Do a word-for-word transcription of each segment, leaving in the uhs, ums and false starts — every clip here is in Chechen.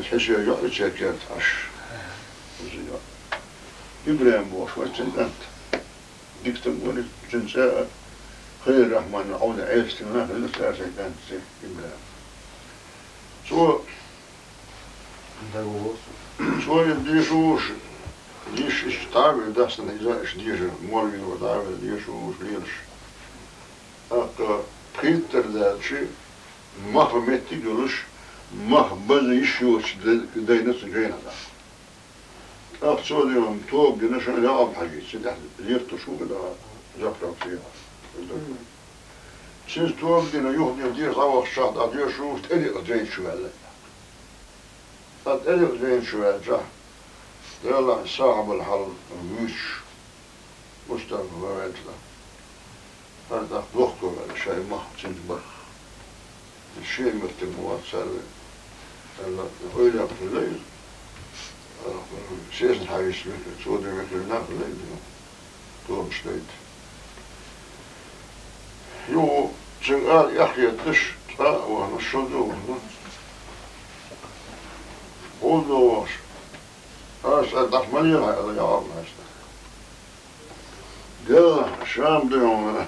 Хьисен йоӀ ю церкерта Ӏаш. Хьисен йоӀ. ИбрахӀим бохуш вара цуьнан кӀант. Дика стаг вара, цуьнан цӀе а Халил Рахьман, Ӏовда Ӏеса стаг нах хилла цара, цуьнан кӀант цӀе ИбрахӀим. Цо, цо иза дешуш, деш иштта дӀа а вина, дастана иза иштта дешар, молла вина вара дӀа а вина дешуш, лелаш. ТӀаккха пхийттара даьлча, мах бан меттиг а йолуш, мах база йиш йоцуш дай-, дайна цу жайна тӀаккха. ТӀаккха цо дийна тоба дина шайна Якъуб-Хьаьжица, цигахь лерташ ву хӀара заправка. Цуьнца тоба дина, юха дийна деш дӀавахча, дӀадешуш, тӀерикъ жайна чу ваьлла. ТӀаккха тӀерикъ жайна чу ваьлча, Делан сахьабал хьал вуьйцуш, Мустафа ваьлча, хӀара тӀаккха дохко ваьлла, шайн мах цуьнца барх. Шен меттиг ма вац цара вен. Аьлла, ойла хилла иза. Сесна хьаьжча векал, цо де векал нах хилла иза. Тобаш дайта. Юха цуьнга ала эхь хеташ, цкъа а вахана, шозза а вахана. ГӀулло вахаш. Аса дӀа ма лела хьайла, Якъуб-Хьаьжа. Делахь, Шам ду хьуна,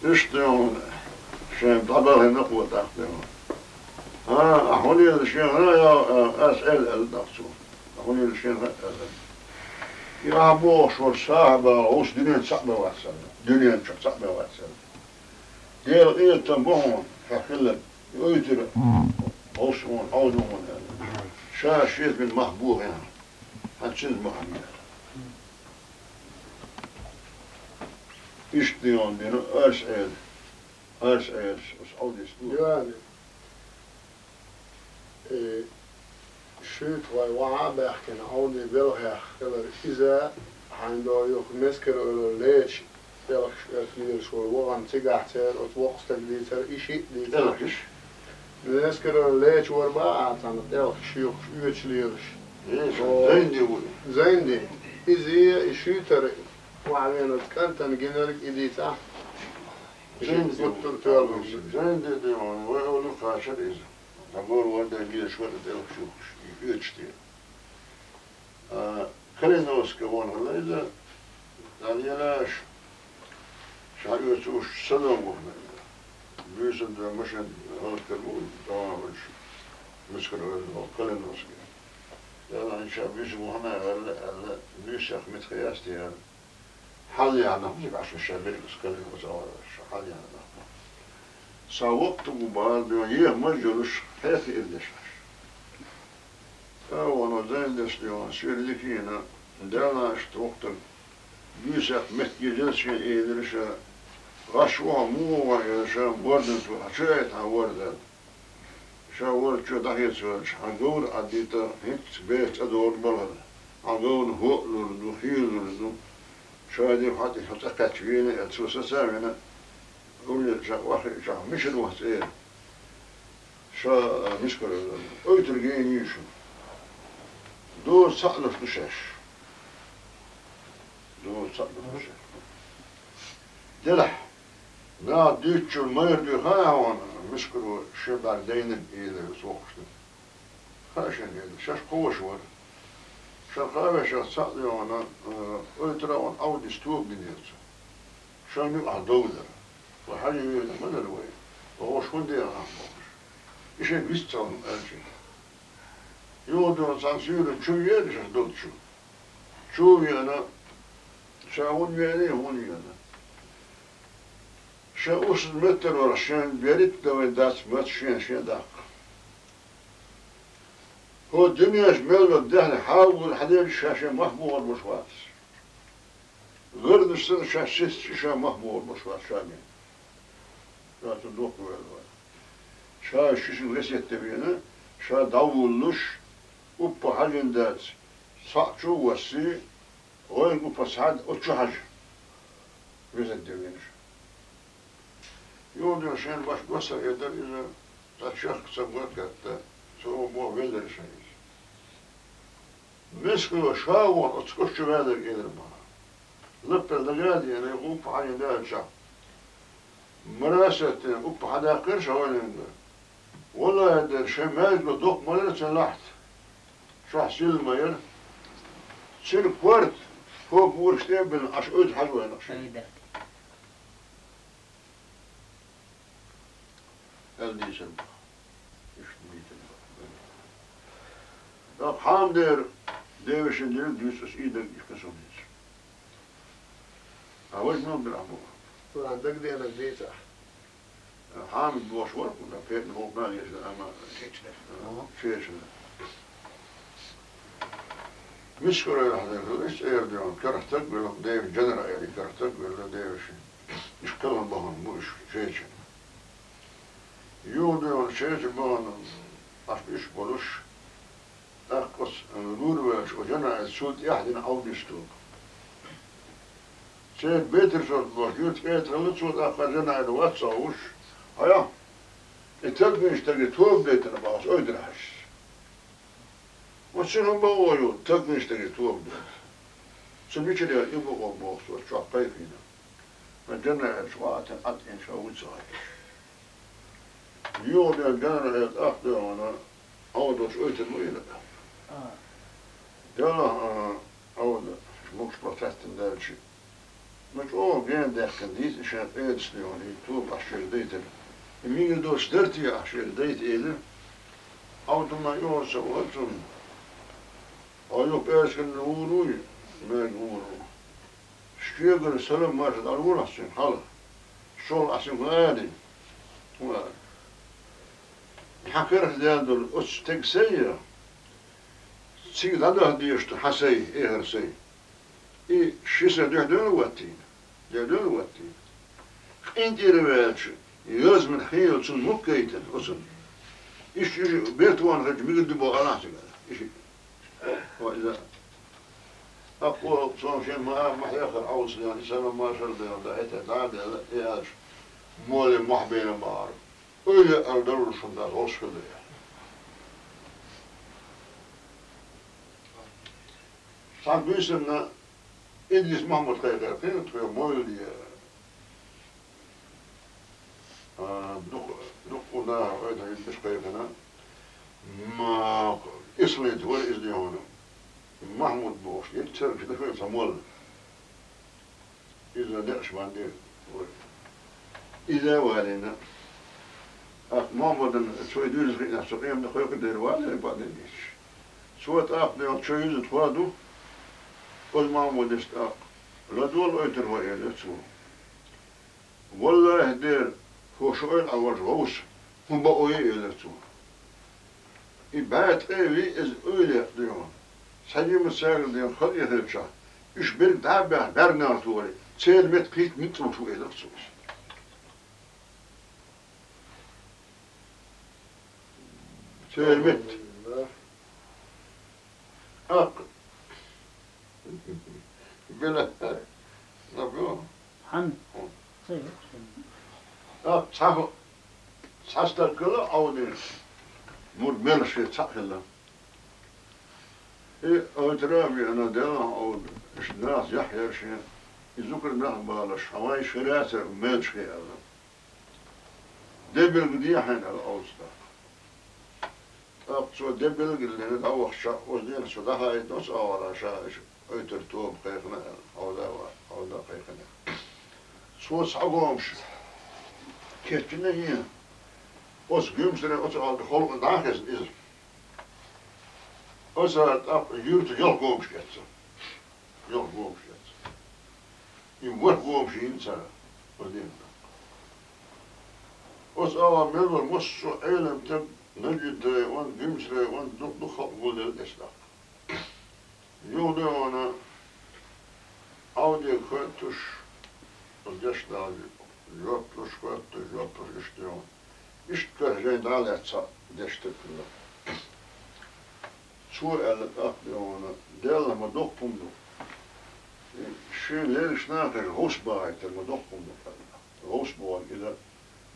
иштта ду хьуна, шен дӀабахана кхо тӀаккха ду хьуна. А, ахьа хӀун лела шена, я, а, ас аьлла, аьлла тӀаккха цо. Ахьа хӀун лела шена, аьлла. И ахьа бохуш волу сахьаба гӀус дуьнен цхьаъ бен вацара, дуьнен чохь цхьаъ бен вацара. Делан къинхетам бу хьуна, хьох хилларг, и ойтира гӀус хьуна, Ӏовда хьуна аьлла. Ша шеца бина мах бохийна, хьан цуьнца ма хьан аьлла. Иштта дийна дина, ас Ӏеда, ас Ӏеда, ас Ӏовдис ду. Диван. Э, шуьйтахой вахьа а баьхкина, Ӏовди белхех хилар иза, хьайн до юха Мескара-Эвлара леча, пӀелгаш оьцу лелаш волу вахана цигахь церан оцу воккха стага дийцар, и шиъ дийцар. ПӀелгаш? Мескара-Эвлара леча вара баа цхьана пӀелгаш юхуш оьцуш лелаш. Э, О, Зайнди ву. Зайнди. Иза и шуьйтара вахьа веначу кӀантана гинарг и дийцахь? Зайнди ву. Гуттар тоьлла. Зайнди де ван, вай олу кхачар иза. Нагор ван дай лелаш вара пӀелгаш юхуш, и оьцуш дела. А, Калиновская вахана хилла иза, дӀалелаш, ша оьцуш Садом вахана иза. Буьйсанна машен гӀалат кара бу, тӀом а ваьлча, Мискара веза ваха Калиновская. Яла хӀинца ша буьйсанна вахана аьлла, аьлла, буьйсех митха яц те аьлла. Хьалаяьхьа нах ма цига Ӏаш, ша берриг аса Калиновская вахана, ша хьалаяьхьа нах ма. Сан воккха стаг ву бахара, дуьйна еха маж йолуш, хьекхиира деш Ӏаш. Ша вахана Зайндис дуьйна, сира дика йина, Делан иштта воккха стаг, буьйсех меттиг еза шен элира ша, гӀаш ву хьо, муха ву хьо элира ша, вордан чу, хьан чу айта хьан вордан. Ша ворда чу дӀахецавелча, хьан говр а дийта, хӀинцца беха цӀа догӀур бара хӀара. Хьан говран хӀоъ лур ду, хийла лур ду. Ша дика хьан тӀе хьо цӀа кхаьчча вийна, э, цо саца а вина, уллера чекх охьахиъчахь, мичара вац цӀера. Ша, а, мискара, ойтар генийша. Доза цхьаъ луш ду шаьш. Доза цхьаъ луш ду шаьш. Делахь, наха дуьйцучун майра дуьйхьа а хьуна, мискаро шен бӀаьрг дайнарг элира оцу воккхачу стага. Хаьа шайна элира, шаьш кхо ваша вара. Шаьш кхо вашах цхьаъ дуьйхьана, э, ойтара а вахана Ӏовдис тоба динера цо. Шайна юкъахь дов дара. Вай хьажа вийна ма дара вай. Вай ваша хӀунда дехьа нах бохуш. И шайна вист ца хилла аьлла шайна. Юха дуьйна цхьана суьйранна чу веара шаьш долчу. Чу а веана, ша хӀунда веана, хӀунда веана. Ша усса меттара вара, шен берриг а дан вайн дац, мац шен, шен даккха. ХӀо дуьнен чу мел долу даьхни хьалавуьллу хьан дерг ша шен мах бохур болуш вац. ГӀирнаш санна ша сецча ша мах бохур болуш вац ша бен. Ша цу дохко ваьлла вац. Ша шишна весет дан веана, ша дӀавуллуш, уппа хьажина дац, схьа а чу а воссий, гӀойн уппа схьа а оцу чу хьажа. Весет дан веана ша. Юха дуьйна шайна баш гос а эцара иза, цхьа чехка ца гӀоргатта, цо боху веллара шайна иза. Мискаро ша а вон оцу кӀош чу ваьлларг элира бахьа. Лаппел дага а деана, юха уппа хьажина даьлча, мара а сеттина, уппа хьадаьккхира ша вайнанга. Валлахьи, дера, шайн маьждиге доккха ма яра цун лахьта. Чохь силла ма яра. Цуьнан корта хӀокху гураш тӀе а бина, Ӏаш ойта хьажа вайнах шен. Аьлла дийцар боху. Иштта дийцар боху. ТӀаккха хьан дера девешин дерг дуьйцу аса, и дерг и кхин сов дийцар. А важа мел бира боху. Царна дагадеанарг дийца. Хьамид бохуш вара кху, пхеа гӀуллакхна а лезна, амма Чечина. Чечина. Мискарой хьадаьхна, иштта эр дуьйна, карахь стаг велла, девешин, Джанара эр, и карахь стаг велла, девешин. Иштта кхелхина бахана бу уьш Чечина. Юха дуьйна Чечина бахана, Ӏаш уьш болуш, тӀаккха оцу, э, лур ваьлча, оцу Джанаида цул тӀаьхьа дина Ӏовдиста тоба. Церан бетар сорт бохуш, юьрта кӀеда хилла, цо тӀаккха Джанаида вац ца хууш, хьоьгу, и тагвинчу стаге тоба дайтина бохуш, ойдара хьаьжча. Оцу сиха бакъо ю, тагвинчу стаге тоба дайта. Цу мичара яра и бакъо боху цо, чохь кхайкхийна. Ткъа Джанаида чу ваьлла, тӀе Ӏад ша вуьйцу хьаьжча. Юха дуьйна Джанаида тӀаккха дуьйна, Ӏовдалчу ойтар ма йина. Делахь, а, Ӏовда, могуш бан лаьттина даьлча, ма чӀогӀа гена даьккхина дийца и шен къедас дуьйна, и тоба Ӏаш шайга дайтар. И мегар доцуш дара те Ӏаш шайга дайта элира. Ӏовда ма юха ца вахара цунна. Хьо юха пӀерасканна гӀур вуй, маьждиг гӀур ву. Шегара салам марша дӀалур ахь цуьнга хьала. ШолгӀа ахь цуьнга хӀун ала? ХӀун ала? Хьан карах даьлла долу оцу стеган сай я? Цига дӀадахьа дезаш ду хьан сай, эхар сай. И ши са дуьхьа дуьйна ваттийна, дуьхьа дуьйна ваттийна. КъинтӀера ваьлча, язмина хьело цунна мукка гайтина оцунна. Иштта уьш бертон хилча мегар ду боху алахь цигара. Иштта. Ва иза. Аккхо, цо шен ма, ма хьеххара Ӏовса дена, и санна машар дена, да хӀетта дӀа а делла, и аьлча, моле мохь бена бахьара. Ойла ала даруш хӀума дац, гӀош хила я. Цхьана буьйсанна Идрис Махьмуд кхайкхира, кхин а тхоьга мовлид яра. А, дукха, дукха наха ойла хилла уьш кхайкхина. Ма, ислита вара иза дехьона. Махьмуд бохуш, итт церкаш даха цхьа молла. Иза неӀаш ван дера вара. Иза а валийна. ТӀаккха Махьмудан цо и дуьйцуш хиъна, цо къематде кхойкхур дера валийра баъдин дийцаш. Цо тӀаккха дехьа чо юьзна тхо ду. Оцу Махьмудас тӀаккха: «ЛадогӀал ойтар хьо», — элира цо. «Валлахьи, дера, хӀокху шуна ойла Ӏа варш гӀовса, хӀун бакъо ю?» — элира цо. И бӀе ткъе виъ иза ойла екъна дуьйна. Цхьа жимма цаьрга дуьйна хала а хилча, уьш берриг дӀа а баьхна, бӀаьрганал тохий, церан метта кхийтта муьтӀа ву шу, элира цо. Церан метта. Аккха. Била. Набу. Хьан? Ца ю. Аккха цхьа, цхьа стаг хилла Ӏовдина. Мурд мел шен цхьаъ хилла. И ойтара а веана, делахь Ӏовда, иштта нах яхь яра шен. И зукар нах балаш, хьан вай шерацар мелча хи аьлла. Де билгал де хьайна аьлла Ӏовдас тӀаккха. ТӀаккха цо де билгал дина дӀавахча, оцу дийнахь цо дӀахаийна оцу агӀора ша иштта ойтар тоба кхайкхина аьлла, Ӏовда а ва-, Ӏовда а кхайкхина. Цо цхьа гомаш кечйина хьийна, оцу гуьмсаре оцу агӀор халкъ дӀа а хезна иза. Оцара тӀаккха юьрта ялх гомаш эцна. Ялх гомаш эцна. И ворхӀ гомаш йина цара, оцу дийнахь. Оцу агӀор мел вара массо а Ӏелам стаг, Нажид-район, Гуьмсе-район, дукха-дукха халкъ гулделла тӀе тӀаккха. Юха дуьйна Ӏовдега хоьттуш, оцу дешнашка жоп луш, хоьттуш, жоп луш иштта дуьйна. Иштта карахь жайна дӀа а лаьцна цхьа дешна стаг хилла. Цо аьлла тӀаккха дуьйна: «Деллахь, ма доккха хӀума ду. Шен лерриш нахе гӀовс бахийтар ма доккха хӀума ду», — аьлла. ГӀовс бохург иза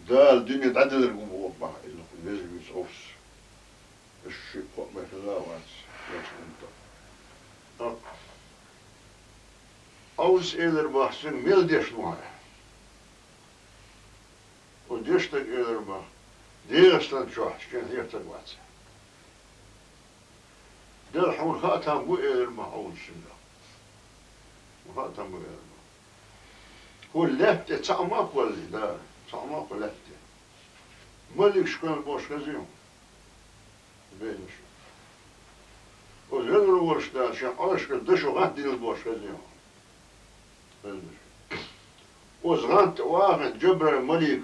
Дала дуьне дӀаделларг ву бохург боху иза, веза вуьйцу гӀовс. Иштта шиъ-кхоъ бен хилла а вац, вешан хӀума тӀе. ТӀаккха Ӏовдас элира боху цуьнга: «Мел дешна ву хьан?» Оцу дешна стага элира боху: ДегӀаштан чохь шен хьертаг вац. Дела хьуна хаьттам бу, элира ма Ӏовдас цуьнга. Хаьттам бу, элира ма. ХӀу лаьтта тӀе цхьаъ ма кхоллий, да, цхьаъ ма кху лаьтта тӀе. Маликаш кхоьллина бохуш хезий хьуна? Везаш. Оцу велла волуш Дала шен Ӏаршкара дашо гӀант дилла бохуш хезний хьуна? Хезаш. Оцу гӀанта тӀе вахана Джабраил малик,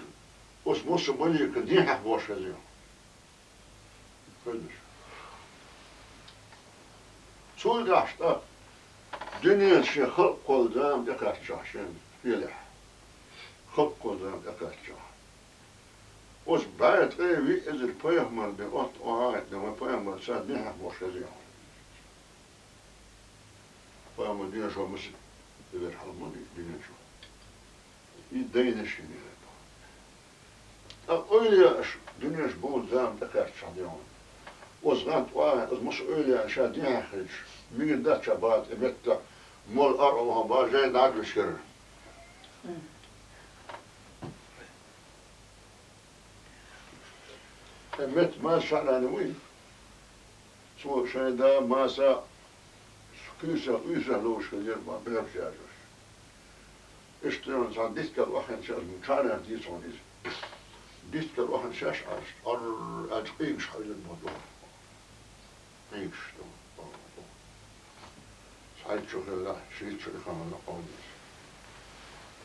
оцу массо а маликан ден хьаьхна бохуш хезний хьуна? Хезаш. Цул тӀаьхьа тӀаккха дуьненан шен халкъ кхолла зама тӀекхаьччахь шен хелехь. Халкъ кхолла зама тӀекхаьччахь. Оцу бӀе ткъе виъ эзар пайхамар бен, отта охьа а йитина, вайн пайхамар царна ден хьаьхна бохуш хезий хьуна? Пайхамар дуьнен чохь масех эзар хьалха ма ду дуьнен чохь. И дайнаш хилира. Ткъа эвлияаш дуьнен чу бовла зама тӀекхаьччахь ден хьуна. Оцу гӀанта охьа, оцу массо а эвлияна ша ден хьаьхна хилча, мегар дац ша баха тӀе меттах, молла ара а вахана баха жайна дӀагӀаллаш хилар. Ткъа метта Маса ШаӀрани вуй? Цо шайн да Маса куьйсах, уьйсах ловзуш хилла яра ма бехаш яжош. Иштта йолу цхьа дискал охьанчаш ма чарах дийца хьуна иза. Дискал охьанчаш Ӏаш, Ӏар аьлча къийгаш хьаьвзина ма ду. Къийгаш ду. Цхьайтта чу хилла, шийтта чу и ханна Ӏовдас.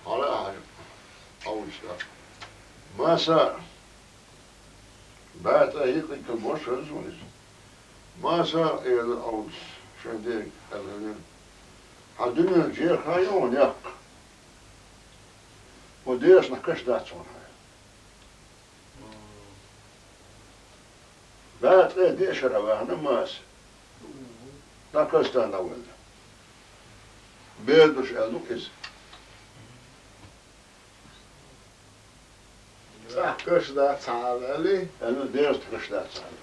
Хьала а хьажа, Ӏовдас тӀаккха. Маса, бӀе ткъе йиъ кхин бохуш хеза суна иза. Маса, элира Ӏовдас, шайн дега аьлла хилла. Хьан дуьненан жерхна ю хьуна яккха? Хьо дешнах каш дац хьуна хьайн. БӀе ткъе диъ шарахь ваьхна Маса. ДӀакхайкхина дӀавелла. Бер долуш аьлла ду иза. ЦӀахь каш дац хьан аьлла, аьлла, дешнах каш дац хьан.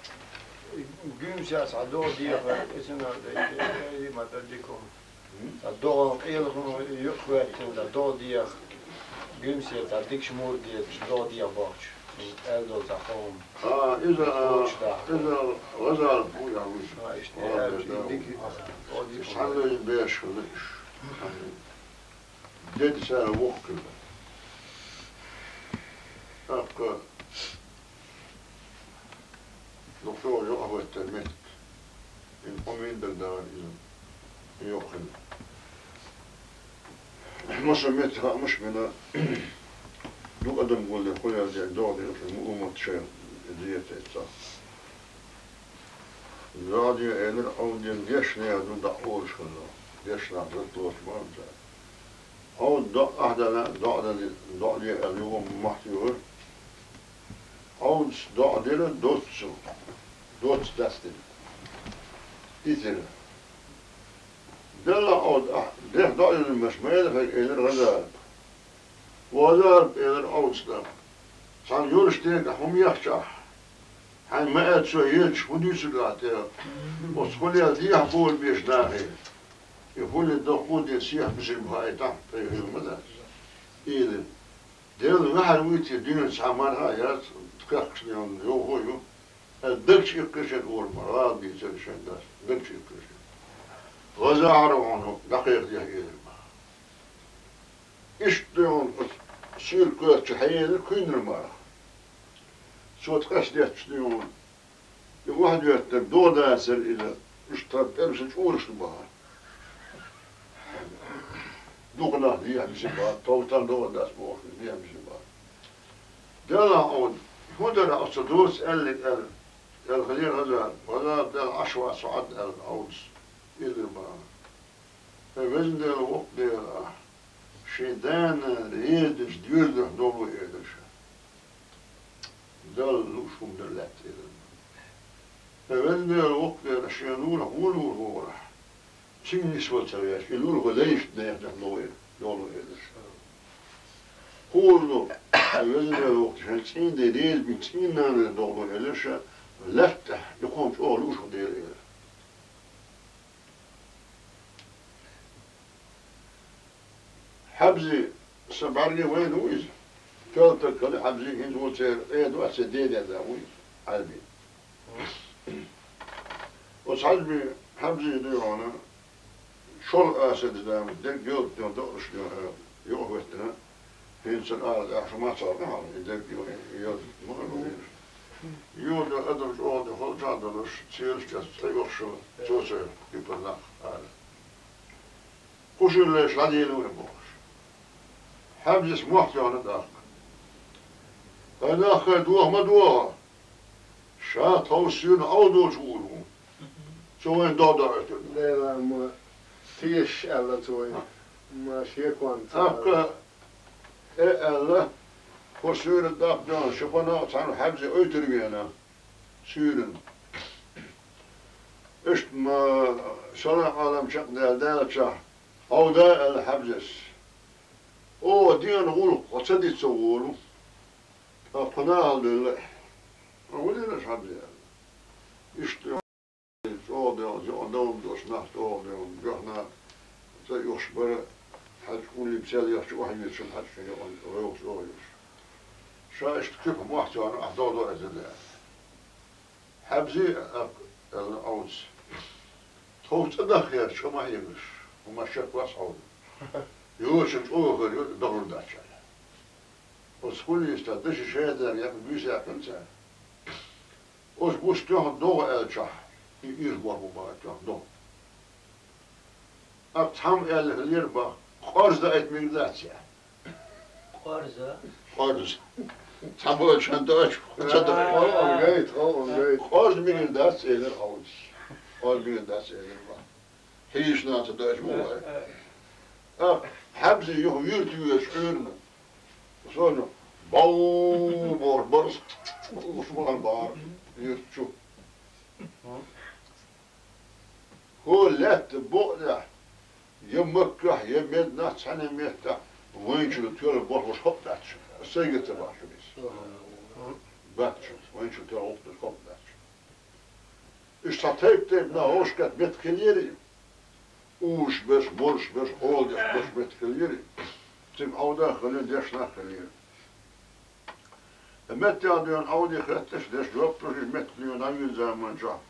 Гуьмсе цхьа догӀа деха, и синал дай, ма тӀадика хӀума. Ткъа догӀан къелахула юкъахӀоьттина, ткъа догӀа деха, гуьмсе цхьа дикачу мур дезаш, догӀа деха бохучу, аьлла долу цхьа къоман. А, иза, а, Лучу даха. Иза Гъазалов ву, я вуьш. А, иштта Гъазалов аьлча, и да. Дика, догӀа деха. Цхьаьна беш хилла уьш. Деда цара воккха хилла. ТӀаккха Дукха чӀогӀа йоӀ хӀоьттира меттиг. Ин къоман дагадогӀура иза. Йоккха хилла. Массо а меттиг хаамаш бина, дукха адам гулдина, кхо ял ден догӀа дина, шу ма умат шайн зерта эцна. ДогӀа де элира, Ӏовдас дешнех ду дӀа олуш хилла. Дешнех ду лоцу ма ца. Ӏовда доӀа ахь дала, доӀа дали, доӀа де аьлла, юха мохь туьйхира. Ӏовдас доӀа дира, доцца, доцца дастира. Изира. Делла Ӏовда, ахь дехьа доӀа дина мас ма яла хьайга, элира Гъазалов. Гъазалов, элира Ӏовдас тӀаккха. Цхьана йолуш дегахь хӀума яхчахь, хьайн ма аьллачо елча хӀун дуьйцург ахь тӀе? Оцу хӀуллел дехьа болу беш нахе. И хӀулле доккхо ден сехьа бисина бахьа тӀехь тӀе хила ма дац. Или, Делан ваьхьар вуй те дуьненчу цхьа марха а яц, кхехкаш йолу йовхо а ю. Аса дагчу иккхира шен олу ма, гӀала дийцира шен дас, дагчу иккхира шен. Гъазахьара хьуна дӀакхайкхадехьа элира ма. Иштта дуьйхьун оцу сийрак коьртачу хьаелира куьйнара марха. Цо ткъаьш детташ дуьйхьун. И охьадоьттинарг догӀа дацара иза, уьш тхан пӀерамсан чӀураш ду бахара. Дукха нах дехьа бисина бахара, тховтан догӀа дац бохуш, дехьа бисина бахара. Делахь Ӏовда, хӀун дара оцу доцца аьллиг аьлла, аьлла хилира Гъазалов, Гъазалов, Дела Ӏаш вац хьо Ӏад аьлла Ӏовдас, элира бахара. Ай, везан Дела, воккха Дела ахь, шен да-нана реза дечу доьзалехь догӀу элира ша. Далла лууш хӀума дара лаьтта элира. Ай, везан Дела, воккха Дела, шен нурах вон нур вогӀурахь, цуьнга нисвала ца веш, и нур хӀу лайшна нехан тӀехь догӀу элира, догӀу элира ша. ХӀора ду, ай, везан Дела, воккха, шен цӀийнан да реза бина цӀийнан нана догӀу элира ша, лаьттахь и кхо хӀума чӀогӀа лууш хӀу дела элира. Хьабзи, сан бӀаьрге вайна ву иза. Тоьлтаг кали Хьамзи хӀинца ву церан, э, двадцать девять да вуй, Хьарби. Оцу Хьарби, Хьамзи дуй хьуна, шол асади дама, дерг йолчу ден доуш ден, э, юкъахӀоьттина, хӀинца ала тӀехь шу мацалла хьал, и дерг ю-, и йолчу ма а вуьйш. Юха адам чӀогӀа де холчахь долуш, цераш кӀезиг цӀе йохуш, цо ца кипар нах ала. Кхушиллеш дӀадийла вай бохуш. Хьамзис мохь тоьхна тӀаккха. Ай нах, хӀай доха ма доху. Ша тховса суьйранна Ӏовдалчу гӀур ву. Цо вайна догӀу дохуьйтур ду. Дела ма тешаш аьлла цо вайна. Ма шеконца. ТӀаккха, э, аьлла, кхо суьйранна тӀаккха доьхна, ши кхо нах цхьаьна Хьамзи ойтур вена. Суьйранна. Иштта ма, шолгӀа Ӏалам чекхдаьлла даьллачохь, Ӏовда аьлла Хьамзис. Оха дена гӀуллакх хьо ца диццо волу, ткъа кху нахал девлла, хьо ву динарш Хьамзи аьлла. Иштта чӀогӀа девлла, йоӀ-, новкъа долуш нах чӀогӀа девлла, дуьхьа нах цӀа юхуш бара, хьаьжа уллиг цел яхча охьайоьдуш, хьаьжа шен йоӀана вевгӀаш чӀогӀа йолуш. Ша иштта куьпа мохь тоьхна ахь догӀу дохуьйтур ду аьлла. Хьамзи, а, аьлла Ӏовдас. Тховса цӀа даххера чкъа ма хьегаш, хӀума шек вац хьовна. Йочун чӀогӀа хир ю, догӀур дац аьлла. Оцу хӀуллиста даши шайдарна яккха буьйса яьккхина цара. Оцу буса тоьхна догӀу аьллачохь, и ирс боху бара тоьхна догӀу. Ак цхьамма аьлла хилира бах, къорза даийта мегар дац я. Къорза? Къорза. Цхьаболчарна доуьйту, ца доуьйту. Халкъана гайта, халкъана гайта. Къорза мегар дац элира Ӏовдас. Къорза мегар дац элира бах. Хьийзаш нана ца доуьйту ма вай. Ак, Хьамзи юха вуьйр туьйсуш Ӏуьйранна. Сона бау бохуш барс, уш ма бара, юьрта чу. ХӀора лаьтта букъ тӀехь, я Маккахь, я Мединахь цхьана меттехь вайначул тоьлла болх беш хӀокху дац шу. Сайга ца бахьаш шу иза. Бац шу, вайначул тоьлла гӀуллакх деш хӀокху дац шу. Уьш цхьа тайп-тайпана вовшашкахь меттиг хилира, уьш берш, молуш берш, хьоладеш берш меттиг хилира. Цига Ӏовда а хилира, дешна а хилира. Ткъа меттехь дуьйна Ӏовди хетташ деш жоп луш, иза меттиг дуьйна дӀавийна заман чохь.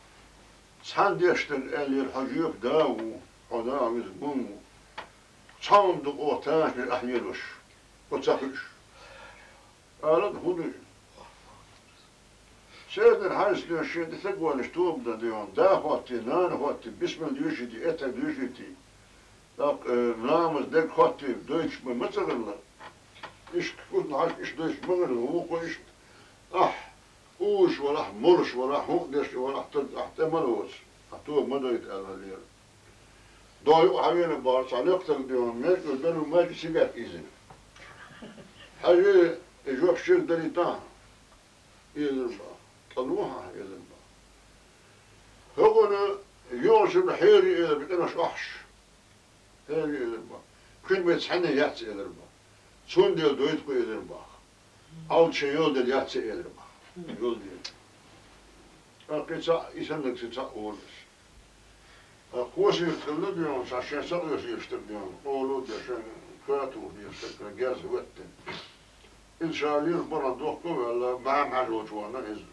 Цхьана дешнарг аьллера: «Хьо жоьпа да ву, хьо да а виза гун ву. Цхьа хӀума ду оха тамашийна ахьа лелош, оцу ца хуьуш». Ала, хӀун ду иза? Седнара хьаьжцӀа шен тӀе стаг валлаш тоба дан дуьйна, да хӀоттий, нана хӀоттий, бисмилла доьшийти, эттар доьшийти. ТӀаккха, э, ламаз дерг хӀоттий, дойтуш ма, ма ца хилла. Иштта кхузна хьажа, иштта дойтуш ма хилла, вукхо иштта. Ахь уьш валахь, молуш валахь, хӀуъа деш валахь, таг ахь тӀе ма лоцу, ахь тоба ма дойта аьлла лера. Дой юкъахь вена бара цхьа лекха стаг дуьйна, мекъал беру маьждиг сигат изина. Хьажи, и жоп шега далийтахьа, элира бах. ТӀалуха ахьа, элира бах. ХӀокхуьнан йоьалгӀачунна хьерий, элира, къинош охьаш. Хьерий, элира бах. Кхин бен цхьанне яц, элира бах. Цундела дойту-кх, элира бах. Ӏовда шен йолу дела яц, элира бах. Йолу дела. ТӀаккха и цхьаъ, и саннарг ца цхьаъ волуш. Ткъа кхо сирт хилла дуьйна, цхьа шен сакъоьсуш стаг дуьйна, къоло а деш, шен коа тухуш стаг, герз хӀоьттина. Иза ша лелаш бархӀ дохко а ваьлла, Махьам-Хьаьжа волчу вахана иза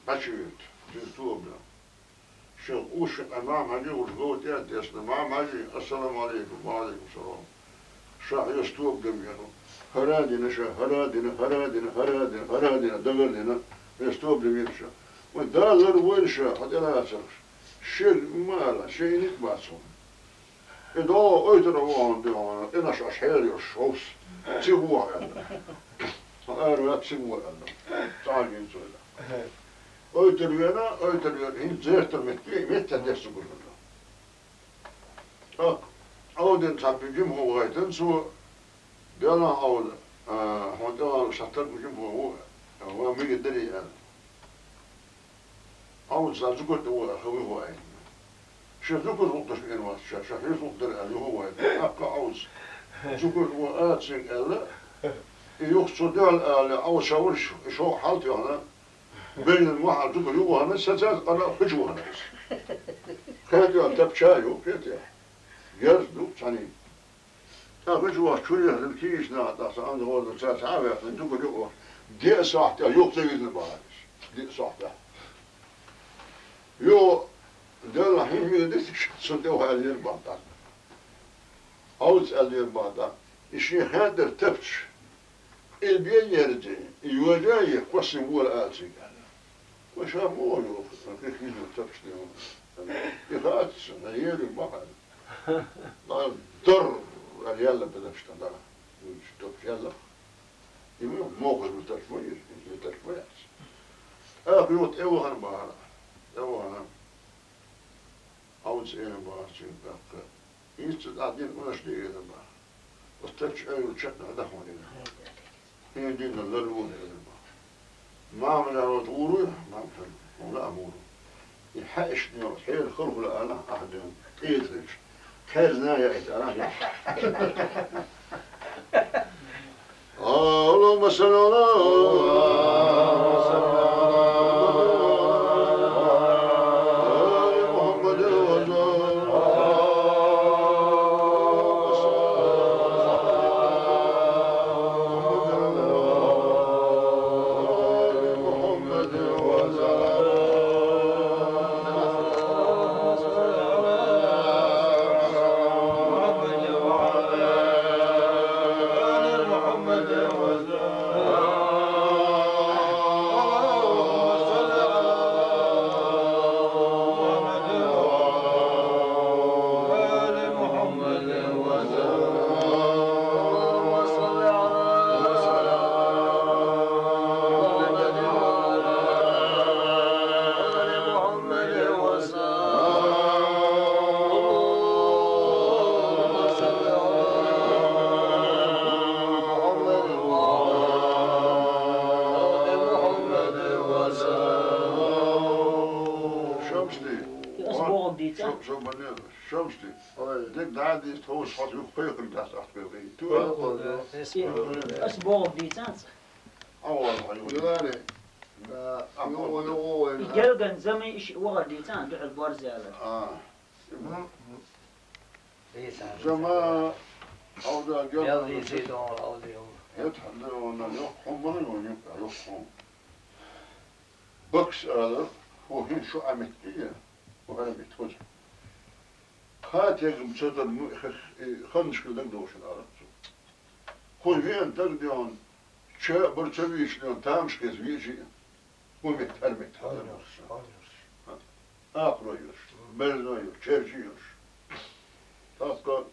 дӀачуьйрта, цуьнца тоба дан. Шен уьш шен къа Махьам-Хьаьжи а вуьш гов тӀе а тесна, Махьам-Хьаьжи, ассаламу Ӏалайкум, ва Ӏалайкум салам. Ша хьоьца тоба дан веана. ХӀара а дина ша, хӀара а дина, хӀара а дина, хӀара а дина, хӀара а дина, дагар а дина, хьоьца тоба дан веана ша. Вайн Дала ларвойла ша, хьо тӀелацарх. Шен ма ала, шен и ницкъ бац хьуна. И догӀу ойтар а вахана дуьхьал, къинош аш хьерайолуш вовс. Цига ву аьлла. Ара ваьлла цига ву аьлла. Цхьа а гина цо. Ойтар вена, ойтар вена, хӀинца зертар метте, метте деш ца гуш хилла. ТӀаккха Ӏовдина цхьа жима хӀун гӀайтина цо, делахь Ӏовда, а, хьуна тӀехула сан таргу жима хӀун ву, а, ва мига дарий аьлла. Ӏовдас зукар тӀе ву аьлла, хан вуьгу аьлла. Шен зукар гӀуллакх даш веана вац ша, ша хьоьца гӀуллакх дара аьлла, юха ву аьлла. ТӀаккха Ӏовдас зукар тӀе ву аьлла цуьнга аьлла, и юха цо дуьхьал ала, Ӏовдас ша вара, и шовкъ хьал тоьхна, Бежан мохьа зугар юхана, сацаз къара хуьчу вахана иза. Кхетий, тапча ю, кхетий. Герз ду, цхьаьний. Нах чу вахча, чуьра яхана кийча наха тӀаккха сан ан гӀорда ца ца а ваьккхина, дугур юкъа. Диъ сахьтехь юха ца визна бахьараш. Диъ сахьтехь. Юха Делла хьин мила диташ, цунна тӀе ваьллера бахьа тӀаккха. Ӏовдас аьллера бахьа тӀаккха. И шен хендара тапча. Къилбе ерза, и йожа а е, кхоссий вола ала цига. Кхо ша муха йоху, кхин хӀинца тапча де ву. И хац, на ери бахьа. Дан дар, аьлла, яьлла бедаш тӀа дара. Уьш тапча яьлла. И ма мохуш ма тапча ма ери, ма тапча ма яц. ТӀаккха юха тӀе вахана бахьара. ТӀе вахана. Ӏовдас элира бахьара цуьнга тӀаккха. Иштта дӀа дина уьш де элира бахьа. Оцу тапча Ӏуьйру чекхна даха хьуна элира. ХӀинца дина лар ву элира бахьа. Мамала вот гӀур вуй, мамала, хьуна а гӀур ву. И хьаьшна йолу хьеран халхула ала ахь дуьйна, къеза хилча. Кхерзна яйта ала яйта. اللهم صل على محمد وسلم. Шамсди. Ас бохург дийца? Шо, шо баннера. Шамсди. Ой. Дерг дӀа а дийца, тховса хьо юха кхайкхина дац ахь кхайкхий. Ту а кхойкху. Ас бохург дийца? Ӏа вала хьо юха. Юлари. Ахь юха, юха вайна. И гелган заман и шиъ вахар дийца, дуьхьал борз ялар. А. Зама, Ӏовда гел. Ял дийций дон Ӏовда йолу. ХӀетахь дан ванна, йоккха хӀума ма ю, йоккха хӀума. Бакс ала, хӀу хӀин шу Ӏаметтиг я, хӀу хӀара метта хоза. Кхатегам ца дар, ну, ханнашкара дагадовшина ала цо. Кхо веана дагадеана, ча а бар ца вийча, тамашкес веача, хӀу метта, хӀара метта хьан йолуш, хьан йолуш. Акхарой йолуш, берзой йолуш, чевчий йолуш. ТӀаккха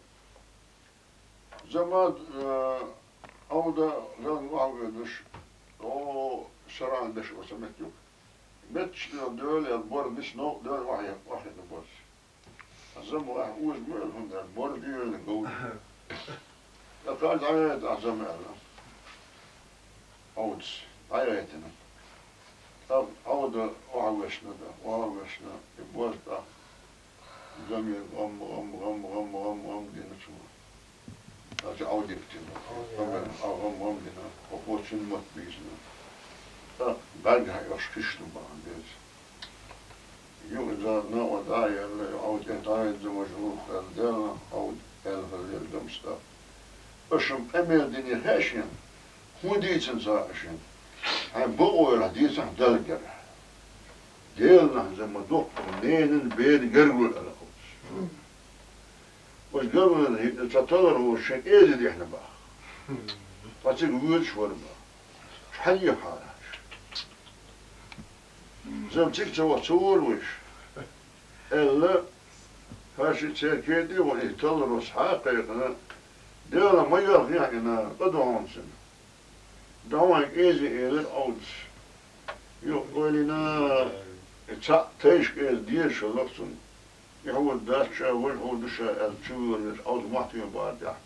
заман, э, Ӏовда зан охьавоьдуш, о, саран деш оцу метта юкъа. Метташ доьлу, доьлу, я бор дис новкъа доьлу, охьа, охьа борс. Зама ахь уза ма йолу хӀума аьлла, бор дуьйна говр. ТӀаккха дӀаяйта ахь зама аьлла. Ӏовдас дӀаяйтина. ТӀаккха Ӏовда охьавоьссина, охьавоьссина, и боза тӀаккха замера гӀам, гӀам, гӀам, гӀам, гӀам, гӀам дина цо. Аса Ӏовдипа тина. Замера гӀам, гӀам, гӀам дина, оцу цуьнан мотт бийцина. ТӀаккха бӀаьргахь йолуш хиш ду бахьана деза. Юха иза новкъа дӀа а елла, Ӏовда тӀе дӀа а йоьдна, важа гӀуллакх аьлла, Ӏовда аьлла хилла деза Гамсата. Аша-м къамел дина хаьа шена, хӀун дийцина ца хаьа шена? Хьайн бакъо йолахь дийцахь Далла гергахь. Делан нахь зама доккху ненан бер гергахь аьлла Ӏовдас. Оцу гергахь хӀинца цхьа талар волуш шен кӀезиг дехна баха. Ткъа цига воьдуш вара баха. Хьан ехьара? Зам цига ца вахча ца вора вайша, аьлла, хӀара шиъ церкеде а вахана, и талларос хьа а кхайкхина, Дела ма йоьлху яхьина, къа ду хьуна цуьнан. Давай кӀезиг элира Ӏовдас. Юха ойла йина, и цхьаъ тайша кӀезиг дезаш хилла цунна. И хьур дац ша, важа хьур ду ша аьлла, чу вуьйлуш, Ӏовда мохь туьйхина бахьана тӀехь.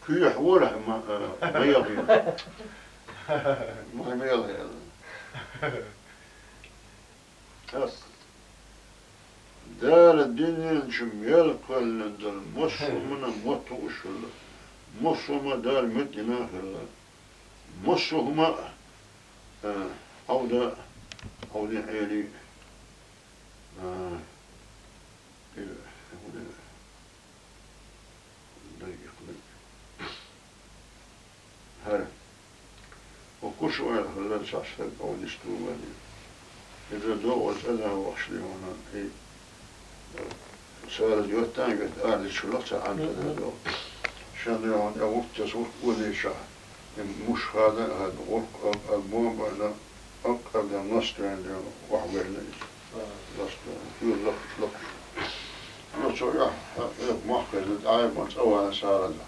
Кхоьхьа вара ма, а, ма яхийна. Ма мела аьлла. Ас. Дала дуьнен чу мел кхоьллина долу массо а хӀуманан мотт хууш хилла. Массо а хӀума Дала меттина хилла. Массо а хӀума, а, Ӏовда, Ӏовдин Ӏели, а, Дай иккхалиг. Уж ойла хилла цхьа стаг Ӏовдис тӀе ваьлла. Иза догӀу цӀа дӀа вахаш дий хьона, и Сара йоттан йотта ара дича лаха ца Ӏантада догӀу. Шен дий хьона, э, гӀуртас гӀурт олийша, э, муш хада а хада, гӀурт а, а, бомба а, а, а, а, да, ностуян дий хьона, охьавелла иза. Ностуян, хӀуьр лакхаш, лакхаш. Ну, цо яхь, э, мохк хеза, дӀа а бан цӀа ваьнна Сара да.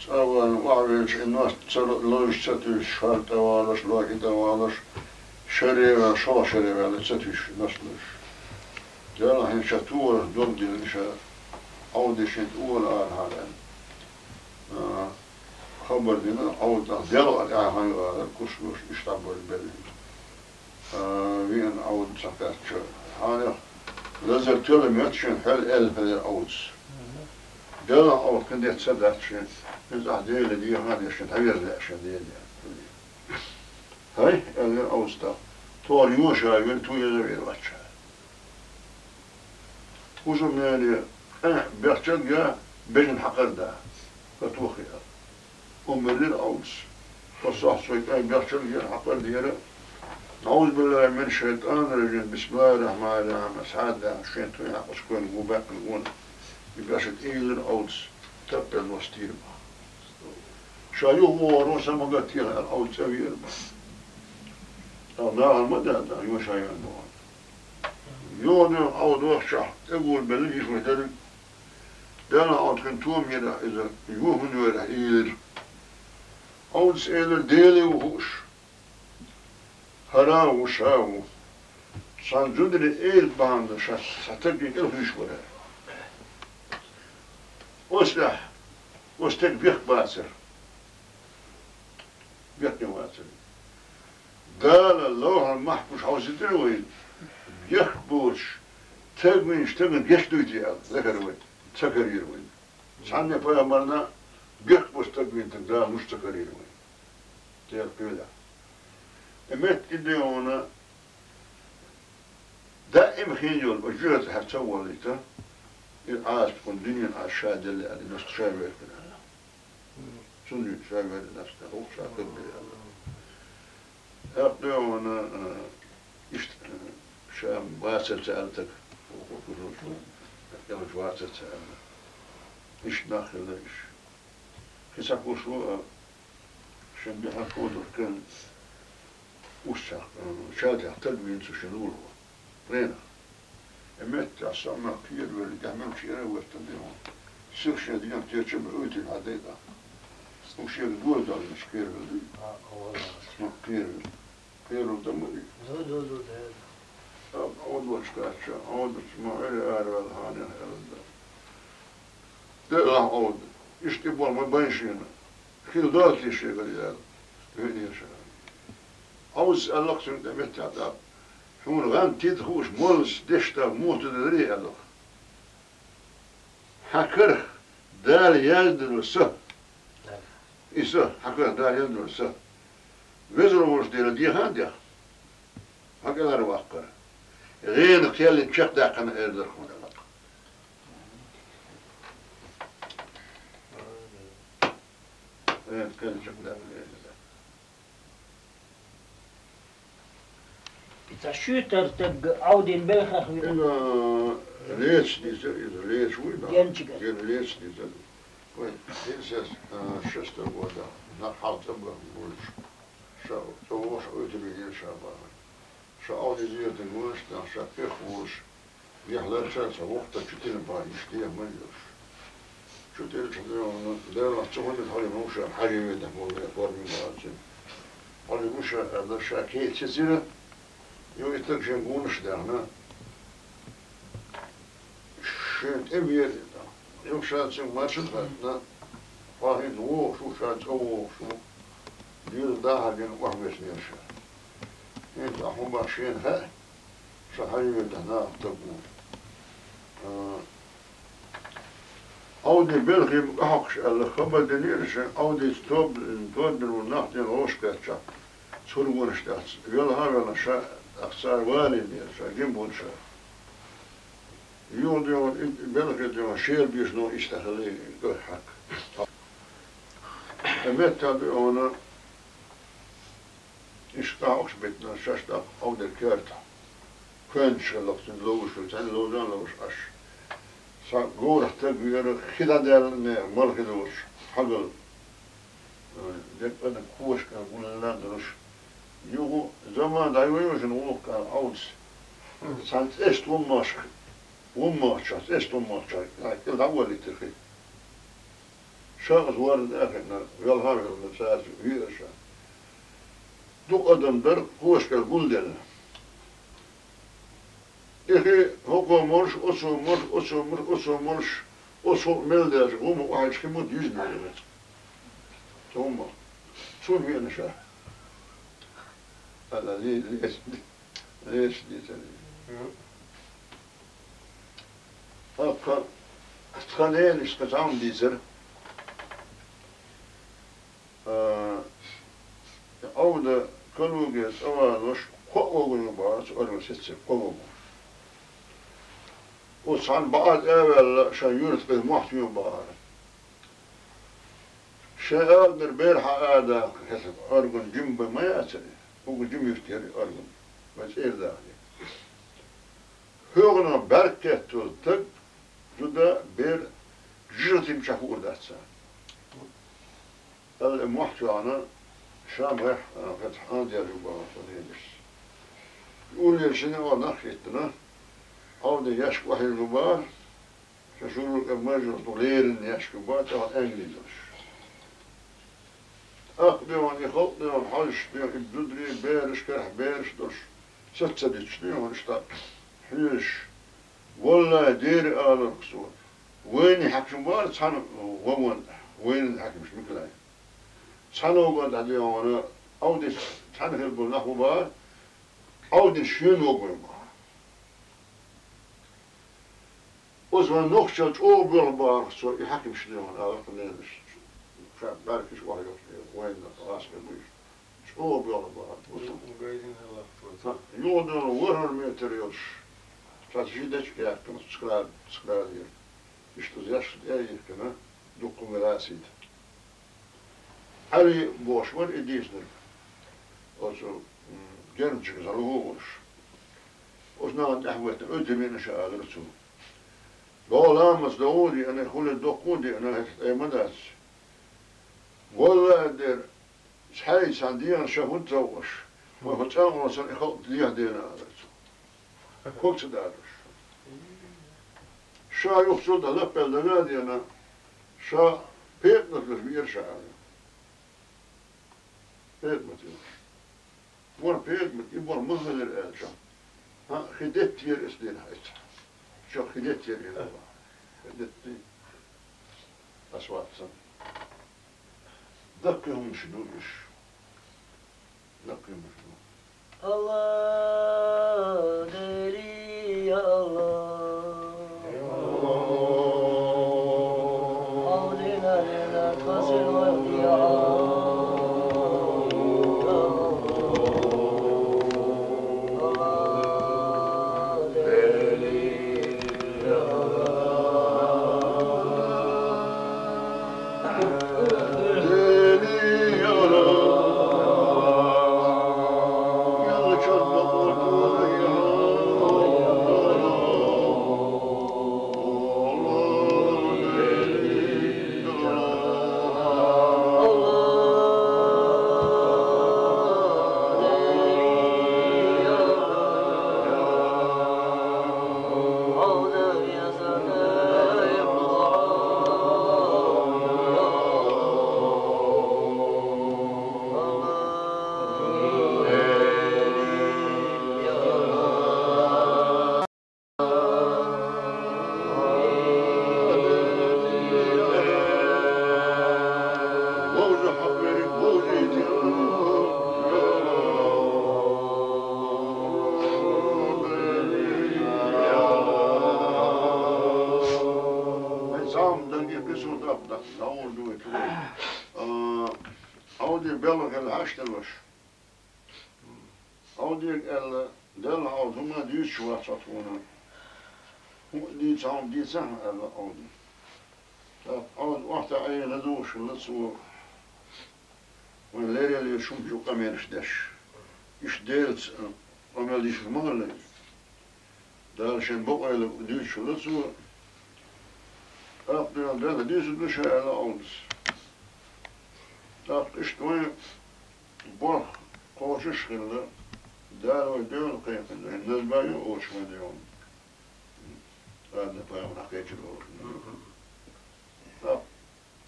ЦӀа ваьнна охьавелча, и ност ца ло-, ловш ца туьйсуш, хьал тӀавалаш, ло и тӀавалаш, шаре ваьлла, шолгӀа шаре ваьлла, ца туьйсуш, ност ловш. Делахь хӀинца ша тохарах дог диллина ша, Ӏовдис шен тӀа ола арахьара аьлла. А, хабар дина, Ӏовда делкъа тӀаьхьа хьайгӀара, куш луш, иштта болх белла. А, веана Ӏовда ца кхаьчча, хьанех лазар тела метта шен хьел аьлла хилира Ӏовдас. Делахь Ӏовда кхин деш ца дац шен, хӀинца ахь Дела дехар деш шен, хьаверза лаьа шен Дела. ХӀай, аьлла Ӏовдас тӀаккха, тохара йоша вир, ту еза вир вачча. Узу мене, э, бехчалга бежан хьакхар да, катохи аьлла. Уммаллил Ӏовдас. Тхо сохьцой кӀай бехчалгера хьакхар дера. أعوذ بالله من الشيطان الرجيم. بسم الله الرحمن الرحيم. Асхьа да, шен тхуй хьакъас кхоьллина гу баьккхина гона. И бешат ийлира Ӏовдас. Таппел ностийра баха. Ша юха вогӀур ву, са ма гатийла аьлла, Ӏовда цӀа веара баха. Тхьа нахала ма даьда, йоша ян боху. Юха Ӏовда вахчахь, тӀегур белла йиш вай дерриг. Делахь Ӏовда кхин тома йира иза, юха хӀун вера ийлира. Ӏовдас элира, Деле ву хууш. ХӀара а ву, ша а ву. Цхьана зударий эла бахьана ша цхьа стагана кӀелхуьйсуш вара. Оцу тӀехь, оцу стеган бехк бацара. Бехке вацара. Дала ловхьал махьпуш хьовсийтира вайна, бехк боцуш, таг вийначу стагана гечдуьйти аьлла, захар вай, ца карийра вайна. Цхьанне пайхамарна бехк боцу стаг вийна стаг Дала луш ца карийра вайна. Дела кхелехь. И метта и дегӀана даим хин йолу, оцу жоьжахатехь ца валлийта, и Ӏазап кхунна дуьненан Ӏазап ша делла аьлла, и ност ша вер хир аьлла. Цунна ша вер ност, хӀокху ша хир бе аьлла. ТӀаккха дегӀана, а, иштта, а, ша вацара ца аьлла стаг, хӀокху кхузахь, кӀелхьарчу вацара ца аьлла. Иштта нах хилла иша. Кхин цхьа кхуш ву, а, шен дуьхьа кхузахь кан, уьш цхьа, а, шатӀехь стаг вийна цу шен лулахо. Пленах. И меттехь со ма кхеравелла, тӀехь мел чера а ваьттина дегӀана. Сиха шен дегӀан кечам а уьйтина хьан дайта. Уьш шега доза доллуш кхеравелла. Ма кхеравелла. Кхерам дан ма ду. Ду, ду, ду, ду. Амма Ӏовдалчу кхаьчча, Ӏовдалчу ма Ӏуьйре араваьлла хьанех аьлла дан. Делахь Ӏовда, иштта и болх ма бан шена. Хила доций шегара яьлла, веанера ша. Ӏовдас аьлла-кх цуьнга тӀе меттехь тӀаккха, хьуна гӀан тида хууш моллас деш стаг муха тиделарий аьлла-кх. Хьан карах Дала яздина са. И са, хьан карах Дала яздина са. Везар волуш Дела дехна а дехна. Хьан кӀелхьарваккхара. ГӀена кхел чекхдаккхина эр дара хьуна аьлла-кх. ГӀена кхел чекхдаккхина эр дара. И цхьа шуьйтара стаг Ӏовдина белхах вина. Иза леца дийцира, иза леца вуй баха? Генчигара. Иза леца дийцира. Вай, пятьдесят шестого года, нах хьалха тӀебахна волчу. Ша, цо вовшах оьтур вигира ша бахара. Ша Ӏовдис дезарг ванаш тӀехь, ша пех волуш, яхь ларчара цхьа воккха стаг чу тина бахара, иштта дехар ма йолуш. Чу тӀерча дегӀана, Делахь цу хӀуманна хьале муша хьажа ве тӀехь боху ве форма бахарчун. Хьале муша аьлла, ша кхечу цира, ю и стаг шен гонаш а даьхна, шен тӀе вера и тӀаккха. Ю ша цуьнга марша а хаьттина, хьо хӀинца вогӀуш ву, ша цӀа вогӀуш ву, деза дахьар дина охьавеснера ша. ХӀинца ахь хӀун бах шена хаьа, ша хьажа ве тӀехь наха стаг ву. А, Ӏовди белхий къахьокхуш аьлла, хабар динера шайн Ӏовдис тоб-, тобина ву нах дина гӀовш кхаьччахь, цуьнан вонаш тӀехь велха а велла ша, ах цара валийнера ша, гина бу ша. Юха дуьйхьал и белхий дуьйхьал шера бешано иштта хилла и хьакха. Ткъа меттахь дуьйхьал Иштта охьа беттана шаьш даккха Ӏовдал керта. Кхоьнаш хилла цуьнан ловзуш, цхьаьна ловза а ловзуш Ӏаш. Цхьа говрахь стаг веара, хи дӀадаьлла, мала хи долуш, хьагал. Дерг а кхошка гуллина а долуш. Юха заман дӀайойошна вукху кара Ӏовдас. Цхьана цӀеста вуммашка, вуммахча, цӀеста вуммахча, кӀел дӀа а валийтира хи. Ша иза ворна тӀе а хиъна, велха а велла, цаьрца веара ша. Дукха адам дара кхошкара гулделла. И хи хӀокхо молуш, оцо молуш, оцо молуш, оцо молуш, оцо мел даьлча гӀума охьайчу хи ма дижна вара веза. Цо хӀумма. Цунна веана ша. Ала ле-, ле-, леш дийцар. ТӀаккха тхан ненаш тхан цхьамма дийцар. А, Ӏовда Калуге цӀа валош, кхоъ вогӀур ю бахара цу Аргун сеццерг, кхоъ вогӀур. Оцу цхьана бӀара тӀе а ваьлла, шайн юьртахь мохь тӀе ю бахара. Шайн ала мера бер хьан а даккха, хӀета Аргун жима бен ма яцара, угу жима юьрт яра Аргун, вайн цӀера даха. ХӀоьгӀанах бӀаьрг кхетталуш стаг, зуда, бер, жижиг тимчахь хуур дац царна. Аьлла, мохь тоьхна, ша мехь, а, хӀета хьан дер ю бахара цо ненаш. Уллера шина а нах хӀиттина, Ӏовдин яьшка охьайилла бахара, ша шура тӀе мажор ду леррина яьшка бахара, тӀехь аьнгли долуш. ТӀаккха бен и халкъ бен хьожуш бен и зударий, бераш, карахь бераш долуш, саца диташ бен иштта хьоьжуш. Валлай, дера аларх цо. Вайна хьаькам бара цхьана вагон, вайна хьаькамаш Микалай. Цхьана вагон тӀехь дегӀана Ӏовдис цхьана хир болу нах ву бара, Ӏовдис шена вагон бара. Оцу вайн нохчалла чӀогӀа боьлху бахара цо и хьаькамаш дегӀана аларх ненаш. Ша бӀаьргаш охьайоккхуш, вайна гӀазкхи буьйш. ЧӀогӀа боьлху бахара. Гайдина хӀаллакх. Юхадолу ворхӀар метр йолуш. Цхьа жидачка яьккхина, скрад, скрад яра. Иштта зеш тӀе а йихкина, дуккха гӀасийта. Ӏали бохуш вара и дийцинарг. Оцу, м, гермчуьнга зӀалугӀа а волуш. Оцу нахана тӀаьхьа вайтина, оьтар вина ша алара цо. ДогӀа ламаз догӀу а деана, хӀуле доккху а деана, хӀета тӀе ма дац. Валлай, дера, цхьаьна цхьана дегӀана ша хӀунда ца вахаш? Вай хӀун цӀа а гӀо санна и халкъ дехьа дена алара цо. Ког ца далуш. Ша юха цул тӀаьхьа лаппел дага а деана, ша пекъамат луш веара ша ала. Пекъамат луш. Вара пекъамат, и бора ма хилира аьлла ша. ХӀан, хи деттера аса дина хьайца. Ша хи деттера аса. Хи детта. Ас вацсан. Даккхий хӀуманаш ду уьш. Даккхий хӀуманаш ду. Алла, Дели, я Алла. Алла, Дели, я Алла. Ӏовди белла хилла хьашталаш. Ӏовдига аьлла, Делла хьалха хӀума дуьйцуш вац хьо тхуна. ХӀуъа дийца хьуна дийца хьан аьлла Ӏовди. ТӀаккха Ӏовди охьатаӀийна духуш хилла цо, вайн леррина шуьга чу къамелаш деш. Иштта Делаца къамел дийшар ма хилла. Дала шен бакъвелла дуьйцуш хилла цо. ТӀаккха дуьхьал Далла дуьйцур ду ша аьлла Ӏовдас. ТӀаккха иштта вайн болх кхочуш а хилла, Дала вай доьла кхайкхина, вайн назбаю оцу вайн доьгӀна. Адам пайхамар кхечира олуш. ТӀаккха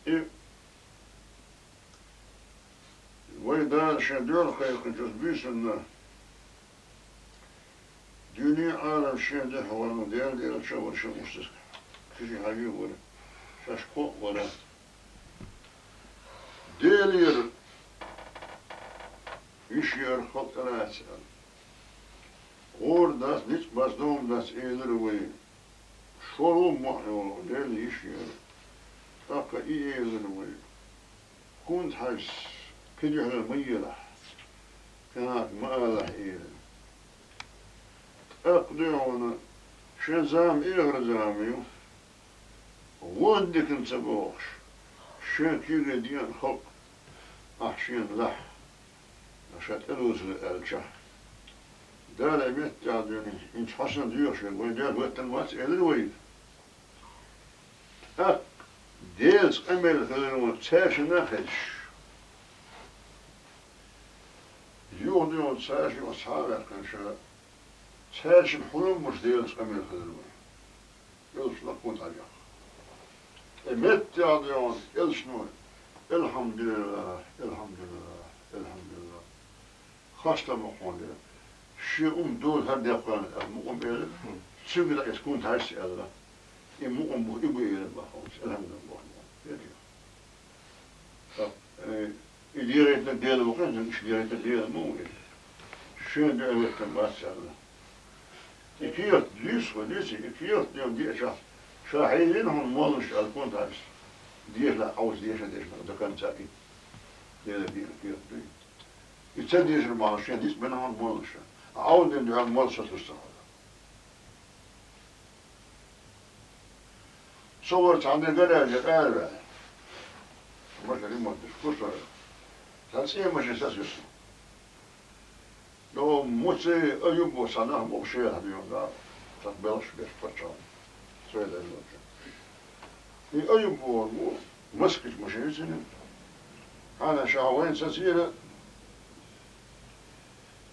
и вай Дала шен доьла кхайкхинчу оцу буьйсанна дуьне а, Ӏалам шен дуьхьа вара, Делан Элча а вара, шен устаза кхин хьажа а вара, шаьш кхоъ а вара. Делера йиш яра халкъ тӀелаца аьлла. ГӀора дац, ницкъ бац, ном дац элира вай. Шору мохь йолу Делан йиш яра. ТӀаккха и элира вай. ХӀунда хьайса кхин дуьхьал ма елахь, кхин хӀара ма алахь элира. ТӀаккха дуьхьал шен зама эхаран зама ю. Вон диканца бохуш, шен куьйре деана халкъ ахь шена лахь, ша тӀелоцур ду аьлча, Дала меттехь дуьйна, хӀинца хьо санна доьхуш верг вайн Дела хӀоьттина вац элира вайга. ТӀаккха Делаца къамел хилар вайн цаьршинна а хезаш. Юха дуьйна цаьршинна оцу хьа а ваьккхина ша, цаьршинна хьулам беш Делаца къамел хилар вайн. Элчано кхунна дӀаяхна. И меттехь дуьйна Элчано: «Элхьамдулиллах, элхьамдулиллах, элхьамдулиллах. Хастам бу хьуна, Дела. Шен умма дола хӀара декхойла», — аьлла, мукъам элира. Цуьнга дӀаэцна кхунна дӀаяхна аьлла. И мукъам бу, и бу элира боху, элхьамдулиллах боху. Э, и дерриге Дела ву-кх, иштта дерриге Дела ма ву иза. Шен дуьхьа хӀоьттина бац аьлла. И кехат дуьйцу, хӀун дуьйцу, и кехат дуьйна деачахь, ша хьийзийна хьуна моллаш аьлла кхунна дӀаяхна. Дешна Ӏовдас дешна, дешна, до конца и Делан кехат дуьйна. И ца дешар бахьана шен ницкъ бина хьуна моллаш. Ӏовдина дуьхьал молла сатуьйсу ца хьуна. Со вара цхьана гаража тӀе араваьлла. Машен ремонт деш ву со. Цхьа цӀен машен сацуьйсу. Но Муций, Аюб боху цхьа нах бу шен хьан юьхь-, цхьа белхаш беш паччахьна. Со и дай лоцу. И Аюб бохург ву, Москвич машен ю цуьнан. Хьанна ша вайна сацийра,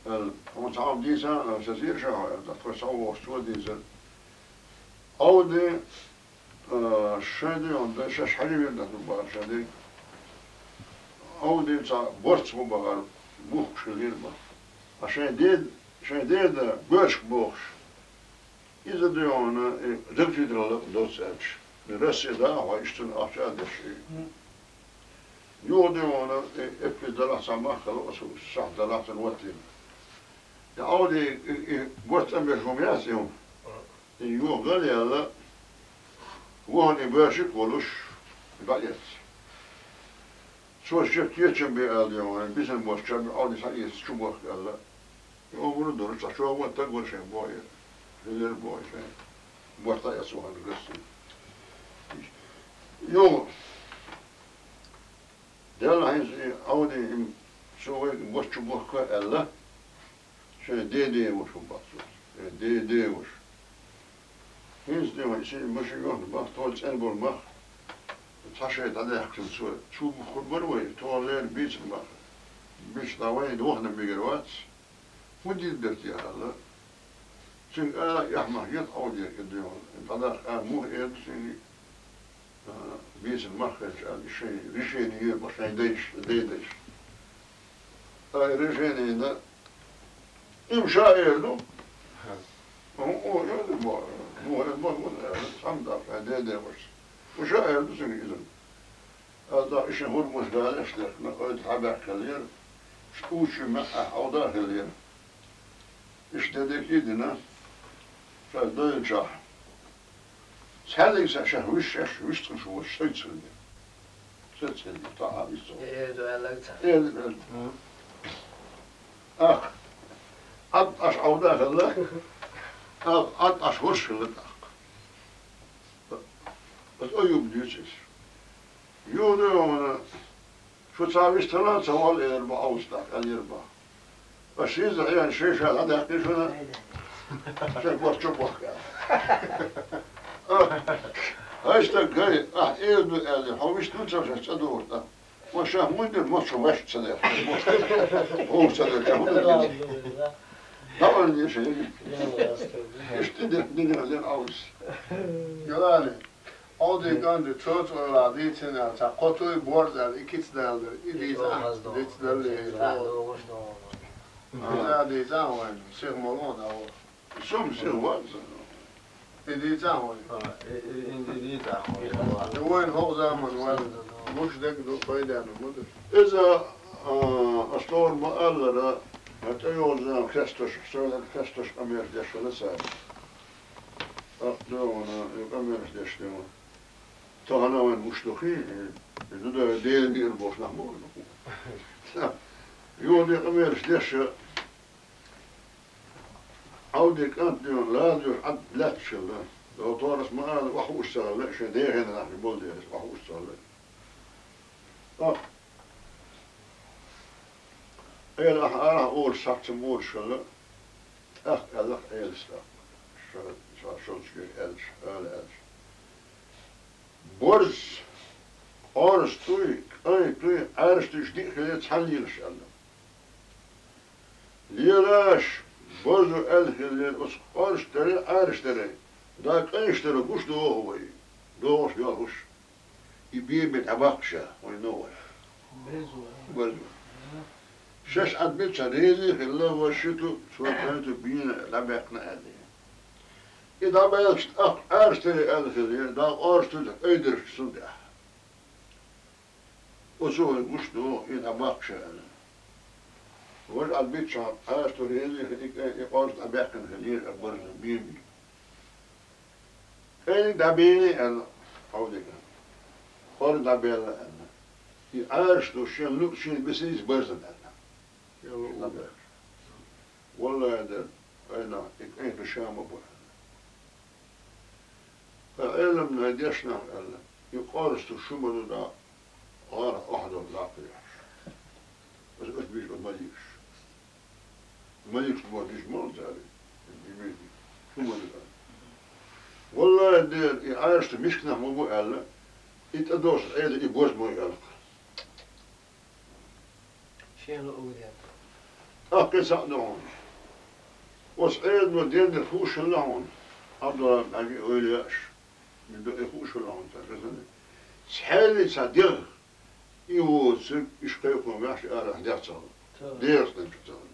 аьлла, хьуна цхьа хӀума дийцахьа, аьлла, сацийра ша хьо, аьлла, тхо схьавогӀуш цо дийцира. Ӏовди, а, шайн ден, шаьш хьажа вирнах ду бахара шайн ден. Ӏовди цхьа борц бу бахара, бухкуш хилира бахара. Ткъа шайн ден, шайн ден да, боьршка бохуш. Иза дуьйна, и, загтийтаралла доцу аьлча. Россия дахьа, иштта ахча а деш, и. Юха дуьйна, и, эппи далахь цхьа махкал оцу сахь далахь цунна ваттийна. И Ӏовди, и, и, борц тӀамбеш хӀума яц и хӀума. И юха гал яьлла, вахана и боьршик а волуш, дӀаэцна. Цо шех кечам бе аьлла дуьйна, бисина бос чам Ӏовди схьаэца чу бохка аьлла. И омра дора, цхьа чӀогӀа стаг вара шайн бохе, хилира бохе шайн. Борта эца вахана гасси. Йо, Делла хьайна и Ӏовди им, цо вайга бос чу бохка аьлла, шайн ден ден ваша хӀума бац цо. Шайн ден ден ваша. ХӀинца ден вай, и машин йохна бах, тхол цӀена болу мах. Цхьа шайн дӀадаьхкина цо. Чу бухур бара вай, тхол лерина бийцина бах. Бича дӀа вайна вахана мегар вац. ХӀун дийр дара те аьлла. Цуьнга ала а, эхь мах ета Ӏовдера и дуьйна. ДӀадаккха ала муха эр ду цуьнга? А, бийцина мах хилча аьлла, и шайн решение йора бо шайн дайша, ден дайша. Ай, решение йина, им ша эр ду? О, о, эр ду бо, муха эр бо, муха эр ду, цхьамма даккха, шайн ден ден ваша. Шу ша эр ду цуьнга иза? Аса и шайн хӀурмаш гала аьшна дерг, ойла хьабаьхкаллера, шу чу маьӀӀехь Ӏовда а хиллера. Иштта де декий а дина, ша дойлучохь. Цхьаьллиг ша шех вуьш, шех вуьш цкъа шу вуьш, шайца хиллера. Шайца хиллера, тахьа вуьш цкъа. Э, э, ду аьлларг ца. Э, э. Ах, Ӏад Ӏаш Ӏовда а хилла, ах, Ӏад Ӏаш хӀорш хилла тӀаккха. Аса Аюб дуьйцу иза. Юха дуьйна, шу цхьа вистхила ца вала, элира бах Ӏовдас тӀаккха, аьллера бах. Аш иза хьена шайн ша дӀадаьккхи шуна, шайн борчо бохка. Ай, стаг гай, ахь эр ду аьлла, хьо вист ду ца шаьш цӀа догӀуртӀа. Ма ша хӀун дир, ма шу ваьш ца дер. Хьо ца дер, ша хӀун дир? ДӀаван деш хье. Иштта дер, динера дер Ӏовс. Ялали, Ӏовди кӀанди, цо цӀойлахь дийцина, цхьа кхо туй борз аьлла, и кица даьлла дара. И дийца, диц далле, и догӀу. Иза дийца вайн, сих ма ло, да, во. Сом сих вац. И дийца вайн. И, и, и, и дийца вайн. И вайн хӀокху заман вайн. Муш дег ду, пайдана ма ду. Иза, а, ас тхуна ма-аллара, хьан тӀейогӀу зама хестош, хьсовлар хестош къамелаш деш хила цара. ТӀаккха тхуна и къамелаш деш дема. Тахана вайн муш ду хи, и, и ду да Делан диъна бохуш нах ма вара. Юха де къамелаш деш, Ӏовди кӀант дуьйна лазош Ӏад лаьтташ хилла. Докторас ма-аллара, охьа хууш ца хилла, шайн дехьа нах болу дела, охьа хууш ца хилла. ТӀаккха Ӏела ахьа арахь олуш схьа ца олуш хилла, тӀаккха аьлла-кх Ӏелас тӀаккха, ша, ша шолчу гӀира аьлча, ала аьлча. Борз, къорзатуй, кӀантуй, Ӏаьржатуй уьш диъ хиле цхьаьна лелаш аьлла. Лелаш, борзо аьлла хилла, оцу къорзатарий, Ӏаьржатарий, да кӀантдарий гуш догӀу вай, догӀуш доьлхуш. И бен бен дӀабаккха ша, вай новкъа. Борзо. Шаьш Ӏад бен ца реза а хилла, вай ши ту, цо кӀанта бийна дӀабаьккхина аьлла. И дӀабаьлча тӀаккха Ӏаьржатарий аьлла хилла, да къорзатуй айдарш цунна тӀехь. Оцо вай гуш догӀу, и дӀабаккха ша аьлла. Важа Ӏад битчахь, Ӏаьржато реза а хи-, и, и къорза дӀабаьккхина хилира, а борзо бен бен. КӀант дӀабелла аьлла Ӏовдига. КӀорза дӀабелла аьлла. И Ӏаьржато шен луъу шена бисийца барзан аьлла. Шен луъу. ВаллахӀи дера, къайнах, и кӀант ша ма бу аьлла. Ткъа Ӏеламнахь дешнахь аьлла, и къорзатуй шу ма ду дӀа, гӀора охьадолу лакхе яхьаш. Аса, аса бийша ма лийша. Маликаш боху дижа ма ву цара, и миска, хӀума ду аьлла. ВаллахӀи дера, и Ӏаьржата мисканах ма бу аьлла, и тӀедогӀуш Ӏела и боза ма ю аьлла-кх. Шен луъу ден. ТӀаккха кхин цхьаъ ду хьуна. Оцу Ӏелано деннарг хууш хилла хьуна, Ӏабдулла-Хьаьжи ойла еш. Мин ду и хууш хилла хьуна цара, хезна? Цхьаьллиг цхьа дегӀ, и воцург, иштта кхайкхам беш, и арахь дегӀ ца хилла. Ца хилла. ДегӀаца дан чу ца хилла.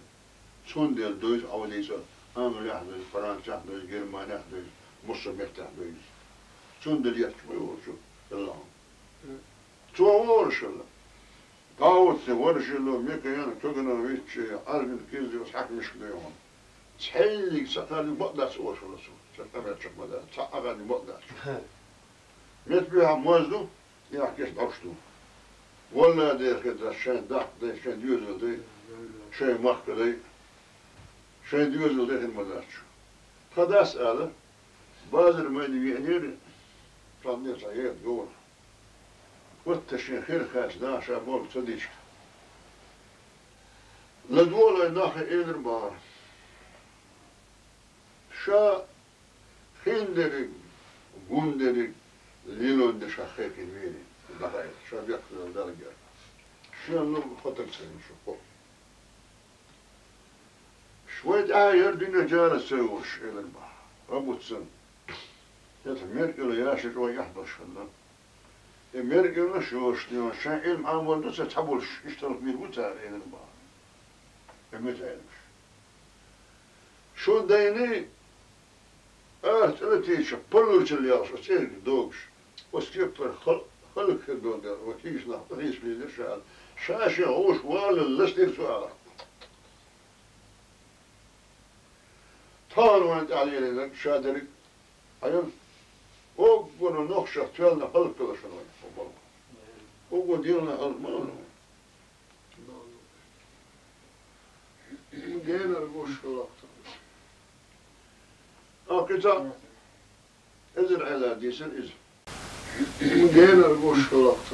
Цундела дуьйцу Ӏовдийца, Англехь дуьйцу, Францехь дуьйцу, Германехь дуьйцу, массо а меттехь дуьйцу. Цундела етташ ма ю вочу хилла хьуна. Цо вон варшалла. Дауд цӀе варшалла, Микаил, Каганович, Альбин Кизлиус хьаькамашка дуй хьуна. Цхьаьллиг ца кхаьллиг бакъ дац варшалла цо. Ца къамелчух ма дац, цхьа а кхаьллиг бакъ дац. Метта бехьа моз ду, яхкеш дӀовш ду. ВаллахӀи дера хир дац, шайн дахка дай, шайн доьзал дай, шайн махка дай, шайн доьзал дай хир ма дац. Тхан дас ала, базар майда веанера, цхьанне цхьа яра говр. Ватта шен хир хаьчна, ша болх ца дича. ЛадогӀалой нах, элира бахара. Ша хин дерриг, гун дерриг, лелон дерриг ша кхайкхина веана, даха ша бехказалла Далла гергахь. Шен луъург хӀоттар ца хилла шу кхоъ. Шу вай тӀаьхьа яра дуьне чӀогӀа ца йолуш, элира бахара. Гьабуццан. ХӀета меркӀала яша чӀогӀа эхь долуш хилла. И меркӀалаш йолуш, шайн Ӏилма Ӏамор ду ца цхьаболуш, иштта хӀаллаквийр бу цара, элира бахара. И меза Ӏилмаш. Шун дайний, ара цӀена тийча, паллучалла яллаш, оцу цӀерга догуш, оцу кеппара хал-, хӀаллакьхир долу дела, вай тийша нах тӀехьийса везира ша аьлла. Ша шен гӀовш валлал ластира цо аьлла. Тахана вайн тӀехь лелийнарг ша дерриг Ӏа ян, уггар нохчех тоьлла хӀаллакьхиларш вайн хӀокху балха. Уггар дегӀана хӀаллак ма ван вайн. Генара гуш хилла-кх. А, кхин цхьаъ эзар Ӏела дийцира иза. Генара гуш хилла-кх.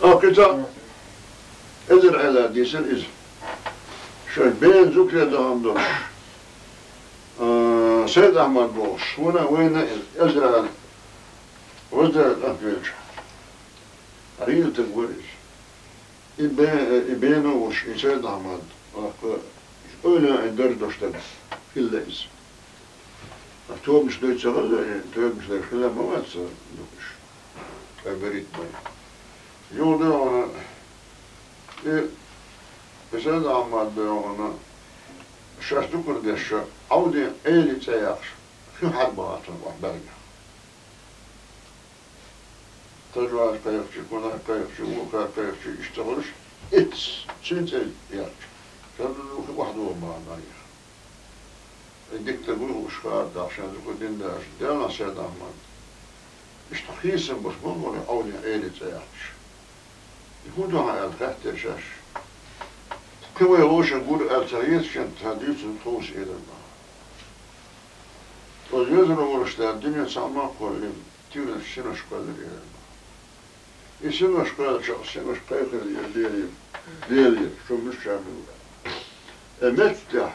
А, кхин цхьаъ эзар Ӏела дийцира иза. Шоай бен зукре дахам долуш, а, Сайд-Ахьмад бохуш, вуна вайна иза, Эзрал, Ваздар тӀамт велча, Ӏийла стаг вара иза. И бе-, и бено волуш, и Сайд-Ахьмад, тӀаккха ойла а дар долуш стаг хилла иза. Тобанаш дой ца хилла, и тобанаш дерш хилла ма вац ца дукхаш. Ткъа берриг бай. Юха дойгӀана, и, и Сайд-Ахьмад дойгӀана, шаьш дукхар деш, Ӏовдин Ӏели цӀе яхаш, хи хьарбаха цунна охьа баьлгех. Тажваз кхайкхачи, кунах кхайкхачи, вукхар кхайкхачи, иштта хуьлуш, итт, цуьнан цӀе яьлча, шаьш ду хи охьадогӀу бахьана дагех. И дика стаг вуй хууш хаар даха, шен зуькъа дин даьлча, Делан Сайд-Ахьмад. Иштта хийсан болуш ма вара Ӏовдин Ӏели цӀе яхча. И хӀун ду хьан аьлла хаьттира шаьш. Кхин вай вовшийн гур аьлла ца хета шен, ца дуьйцу тховса элира бахьа. Оцу везаро волуш дара дуьне цхьа а ма кхоллина, тигран синош кхоьллира элира бахьа. И синош кхоьллича, синош кхайкхира Деле, Деле, шу муьлш ша муьлш. Э, меттехь,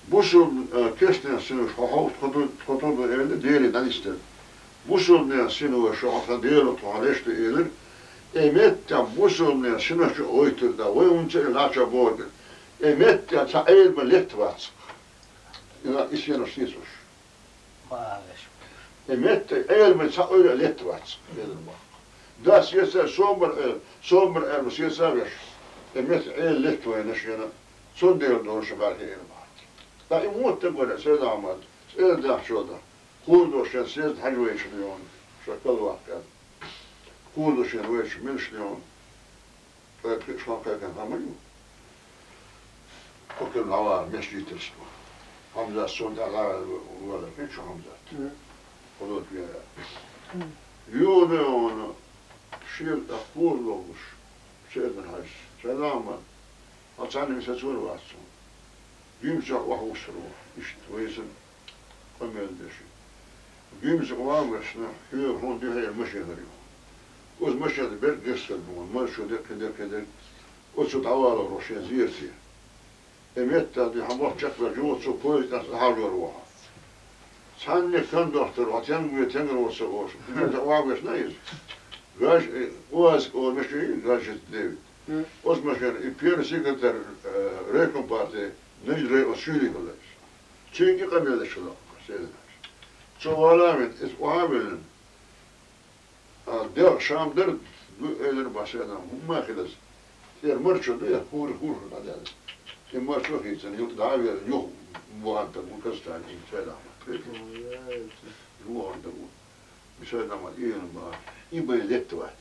бусулба, э, кестнех синош хьо хьовса тхо ду, тхо ту ду элира, Деле дӀанисдира. Бусулбанех сино шу хьо тхан Дела тхо хьан леш ду элира. Э, меттехь, бусулбанех синош чу гӀойтира да, вай хӀунда ца и лача бохург. Э, меттехь, цхьа Ӏелам летта вац. И синош сецош. Ма алаш. И метта Ӏелам цхьа ойла летта вац, хезар баккха. Дас ецар собар Ӏел, собар Ӏел ма сецар веш. И метта Ӏела летта вайна шена, цундела долуш баьлхе эр бац. Ткъа и мотт тагора Сайд-Ахьмад, цӀера дахчо дан. Кхузо шен сеза хьажа вайчу леон, ша калваккха. Кхузо шен вайчу милш леон. Ткъа кхин шон кхайкхина хӀама ю. Кху кхин дӀавала, мешкиташ ду. Хьамзат, сон тӀе дӀавала, вала, кхин шу Хьамзат. Мгм. Кху лоцу вера. Мгм. Юха дойгӀана, шен тӀаккха кхуза ловлуш, Шердан хьаьжас. Шердан ма, хьо цхьаьнниг сацор вац суна. Гуьмсех охьавуссур ву, иштта вай сан къамел деш. Гуьмсех ван вешна, хьоьга хьуна дуьхьера машина ю. Оцу машина берг герсар бу, маршо де, кхидерг, кхидерг. Оцу дӀавалар ву шен зерате. И метта де хьан боху чекхвер жо, цо поезд тӀехь хьажор ву хьо. Цхьанне кан дохтар, хьо тенга ве, тенгар ву ца ошу. Гуьмсех ван вешна иза. Гаж, э, УАЗик олу машина ю, гаж Дэвид. Мгм. Оцу машина и первый секретарь, э, райком партии, Наджи район шуьйли хилла иза. Цуьнга и къамел деш хилла, Седанаш. Цо вала а вина, иза охьа а виллина. А, дегӀ шам дара, ду, элира бахьа Седан, хӀумма а хилаза. ТӀера марчо ду, я хӀура, хӀура дӀадаьлла. И марчо хийцина, юкъа дӀа а вер, юха вахана таг ву Казахстане, и Седан. Вахана таг ву. И Седан ма, и бай летта вац.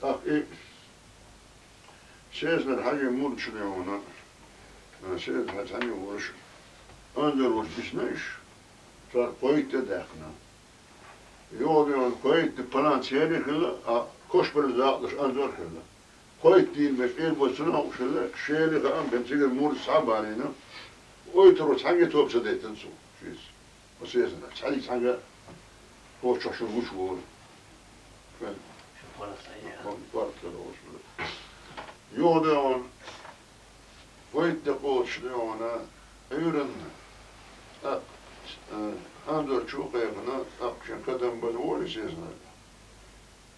ТӀаккха и Сезанара хьажи мурдаш леона, Сезанара хьажа хьан ю вуьш, Анзор волчу бисина иш, цара кхойтта а даьккхина. Юха леона кхойтта план церан хилла, а кошпаран закъалаш Анзор хилла. Кхойтта дийна беш, Ӏелбо ца новкъуш хилла, Шелиха а бен цигара мурдаш схьа а балийна, ойтаро цхьаьнгге тоба ца дайтина цо, шица. Оцу Сезанара цхьаьнниг цхьаьнгге кхоччуш шуна гуш волу. Шен Шу пара ца яа. Юха дойгӀана, вайта де кхочуш дойгӀана, Ӏуьйранна, тӀаккха, э, Анзор чу а кхайкхина, тӀаккха шен кадам база волу Сезанара.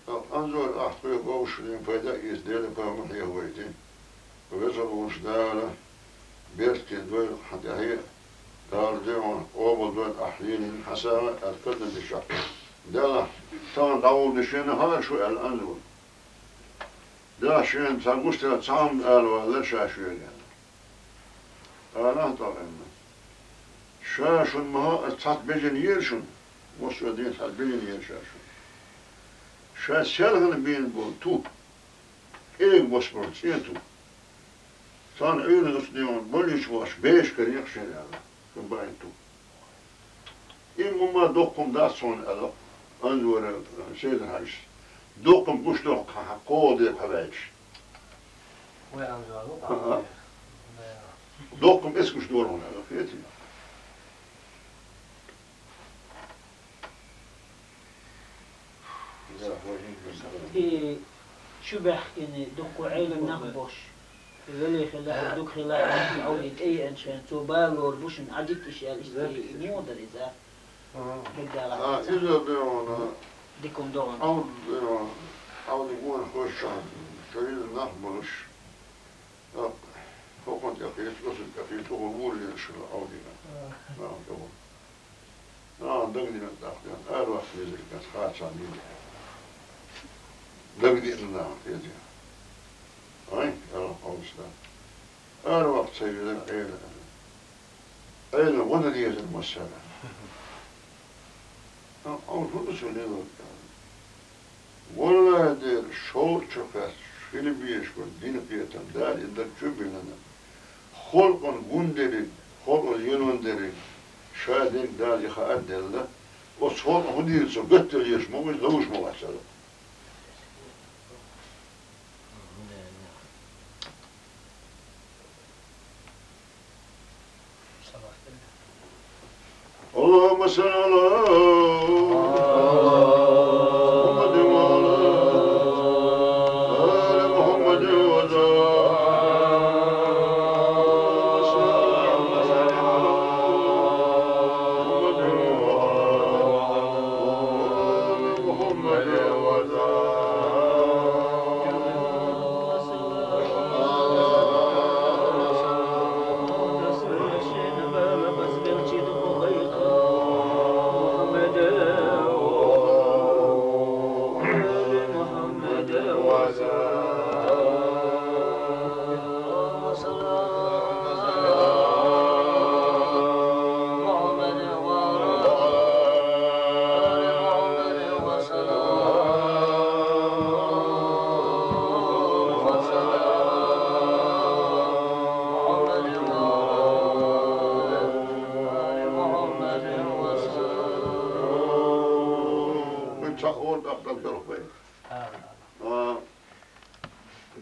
ТӀаккха Анзор ахь тхоьга вовшашна пайда а эца, Делан пайхамар хьеха вайти. Веза волчу Дала бертийн дойла хьан тӀаьхье, Дала дуьхьал къобал дойла ахь лелийна хьан сагӀа аьлла кадам дичахь. Делахь, тахана дӀагӀур ду шена хӀара шу аьлла Анзор. Делахь шена цхьа гуш дерг цхьа хӀума ала валлара ша шуьга аьлла. Алахь тӀаккха аьлла. Ша шуна ма-, ма-, цхьацца бежана еза шуна, массо а ден цхьацца бежана еза ша шуна. Ша селхана бийна болу ту, кӀега босбур цӀен ту. Царна Ӏуьйранна оцу дийнахь боллийча бохуш, бешаш карийна шена аьлла, шун баьхьина ту. Имма ма доккхум дац хьуна аьлла, Анзора, Седан хьаьжас. Доккхум гуш дохку хьан кхола дерг хьаваьлча. Вай Анзор ву, а, а. Доккхум эцкуш дора хьуна аьлла, хетий? И Чу баьхкина дуккха Ӏелам нах бош. Вели хила, дуг хила, Ӏовдин тӀе еанчхьан, цо бала лор бушин Ӏадик иш ял исти, муха дар иза? Ага. Даггара. А, иза беона. Дикум догӀун. Ӏовд беона. Ӏовди гуна хош чан. Чо иза нах бош. Так, хокон тӀе хилча, осу тӀе хилча, оха вур еш хила Ӏовдина. Ага. Нах догӀун. Нах дагадина тӀаккха, ара вахта везар кас хацан дийна. Дагадина нах деза. Ай, ара хавста. Ара вахта ца везар Ӏела. Ӏела вана дезар масала. А, а вот хӀунда со лелор кӀал? Валлахьи, дера, шовзткъа чу кхаьчча, хила безаш вар дин кхетам, Дала и даг чу биллина. Халкъан гун дерриг, халкъан юнун дерриг, ша дерг Дала и хаар делла, оцу халкъан хӀун дийр цо гатделла еш ма вуй, ловш ма вац цо. اللهم صل على محمد وعلى آل محمد وسلم. اللهم صل على محمد وعلى آل محمد وسلم.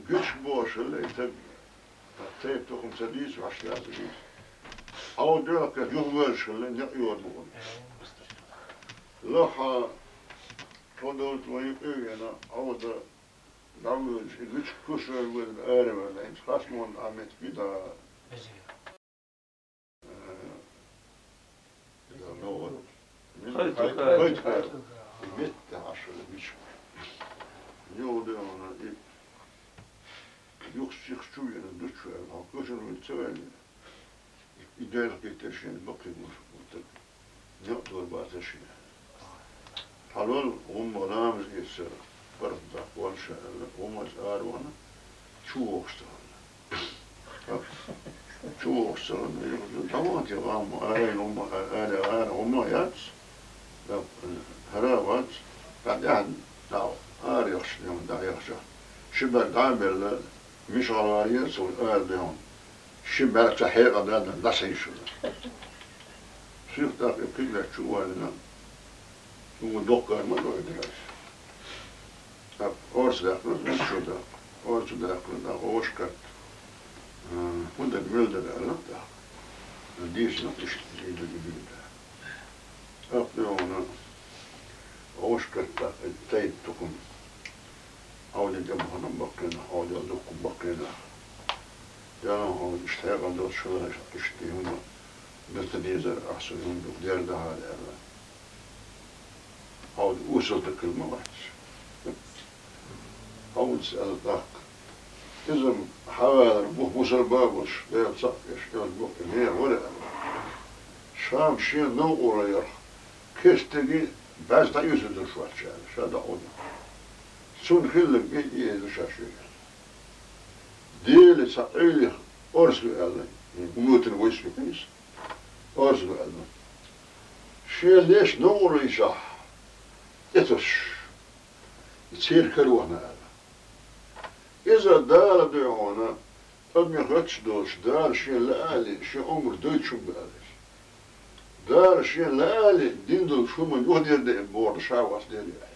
Гуьч бохуш хилла и стаг, тайп-тукхам ца дийца, ваьш ца дийца. Ӏовда доьлхуш юхавоьллаш хилла, некъ йода бохуш. Лахьа, тхо долчу вайн къуьйгена, Ӏовда дӀавоьдуш, и гуьч кхушара везна араваьлла, хӀинца хасмонан Ахьмад кхида. Хайту, хайту, хайту. Метта хьашала гуьч. Йолу де вана, и юхс-чихс чу веана, дучу аьлла, хьо кхушара вуьйцу ца ваьлла. И дерриг кхетар шена баккхий гуш, вуьтар некъ тора бацар шена. Хьалол, хӀумма ламаз эцар, паргӀат даккха ван ша аьлла, хӀумма ара вана, чу вохуш ца хилла. Чу вохуш ца хилла, юха дӀаван те гӀамма, ара хӀумма, ара, ара хӀумма яц, хӀара вац, дӀа тӀаьхьа, дӀа ара яхча, дӀа яхча. Ши бер дӀа а белла, миша гӀалгӀар яц, ара де хьуна. Ши баьрча хьекъал даьлла дӀасайшина. Сих тӀаккха и кхидмет чу а валлина, цунга доккхар ма дойдира аса. ТӀаккха орца даьккхина, муьлш шу даккха. Орца даьккхина, тӀаккха вовшахкхетта. А, хӀун дара, мила дара аьлла тӀаккха. Дийшина, иштта дийна дара. ТӀаккха тӀехула вовшахкхетта, тайп-тукхам. Ӏовдин тӀе бахана баккхий нах, Ӏовдал дуккха баккхий нах. Яна хьо иштта хьекъал долуш хиларх, иштта хӀума дан ца дезара ахь, со хӀума ду, дера дахьара аьлла. Ӏовда осал даккхал ма вац. Ӏовдас аьлла тӀаккха. Иза хьавалар бух бусалба а болуш, Дела цхьаъ еш, кӀел бух и мера вара аьлла. Ша-м шен новкъарло ярх, кестаге бӀаьрса дӀаоьцур долуш вац ша аьлла, ша дӀа Ӏовда. Цунна хилларг и, и еза ша шуьга. Дела цхьа Ӏуьйрих орца ду аьлла, внутренний войска хӀинца, орца ду аьлла. Шен леш новкъарло йисахь, тӀетосуш, и церан кара вахана аьлла. Иза Дала дуьхьа вахана, адамийн хӀотташ долуш, Дала шен лаале, шен омра дойтуш хӀума ду аьлла иза. Дала шен лаале, дин долуш хӀуманна юхадер деана бохург ша вац Деле аьлла.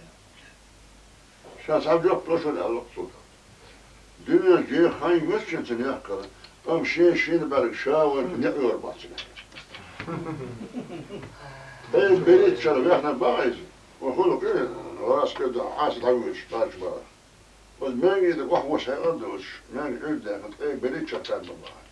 Ша цхьа жоп ло шуна аьлла цо. Дуьнен чу хьайн весчун ца яьккхара, амма шен шина бӀаьрг ша варга некъ йора бац цуьнан. Эй, берхӀитта шарахь вехна баха иза, ва хӀула къира, гӀаскхи а дан, Ӏаса дӀавоьдуш, баьрча бара. Оцу маьнгийда гохь-воша хьекъал доцуш, маьнга Ӏуьйрда даьккхина, ткъе берхӀитта шо тар ма бахара.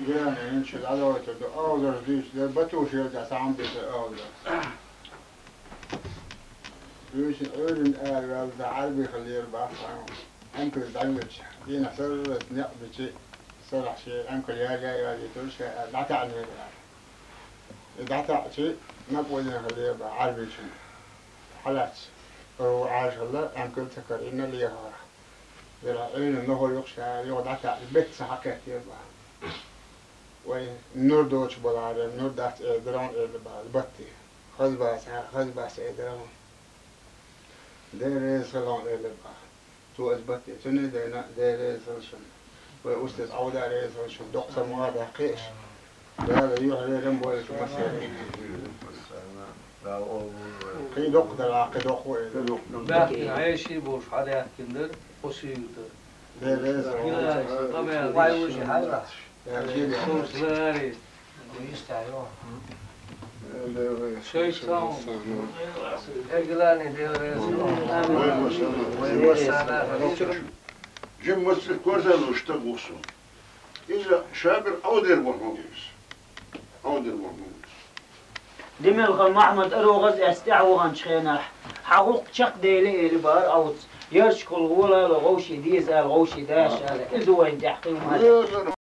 Яна, хӀинца дӀадойтур ду, агӀозарш дуьйцу дара, Бату шера тӀе цхьа Ӏам бисар агӀозар. Дуьйцина Ӏуьйранна араваьлла, Ӏарбий хиллера бах цхьа, Ӏамкале дӀавоьдуш, дийнахь сарралц некъ бичи, сарахь шен Ӏамкал яьржа а йоьжуьйтура, ша дӀатаьӀнера аьлла. И дӀатаьӀчи, накъо дина хиллера бах Ӏарбийчунна. Хьалаьцна, ро Ӏаьржа хилла, Ӏамкал ца карийна лехарх. Дера Ӏуьйранна нохур юкъа ша юха дӀатаьӀча, бетта схьакхеттера бах. Вай нур доцуш баларе, нур дац эр дара хьуна, элира бах Батте. Хаза бац, хаза бац эр дара хьуна. Дела реза хила хьуна, элира бах. Цо иза Батте цунна а дайна, Дела реза хила шуна. Вай устаз Ӏовда реза хила шуна, доккха самукъа а даьккхира аша. Дала юьхь-лерам бойла шу массарна. Кхин доккха дара, кхин доккха ву, элира. Баьхкина Ӏеший болуш хьадаьхкина дара, кхо сийгара дара. Дела реза хила. Вай вужи хьаьррахьаш. Шайтан. Эргалани Дела реза. Жимма массарах корзаллуш стаг ву со. Иза шабир Ӏовдер вахана ву иза. Ӏовдер вахана ву иза. Димилхан Махьмад аро гӀаза эцна тӀаьхьа ваханчу хенахь, хьан гӀуллакх чекхдели, элира бах Ӏовдас. Ярчухула гӀолало гӀовший деза аьлла, гӀовший даш аьлла, иза вайна тӀехь хила ма дац.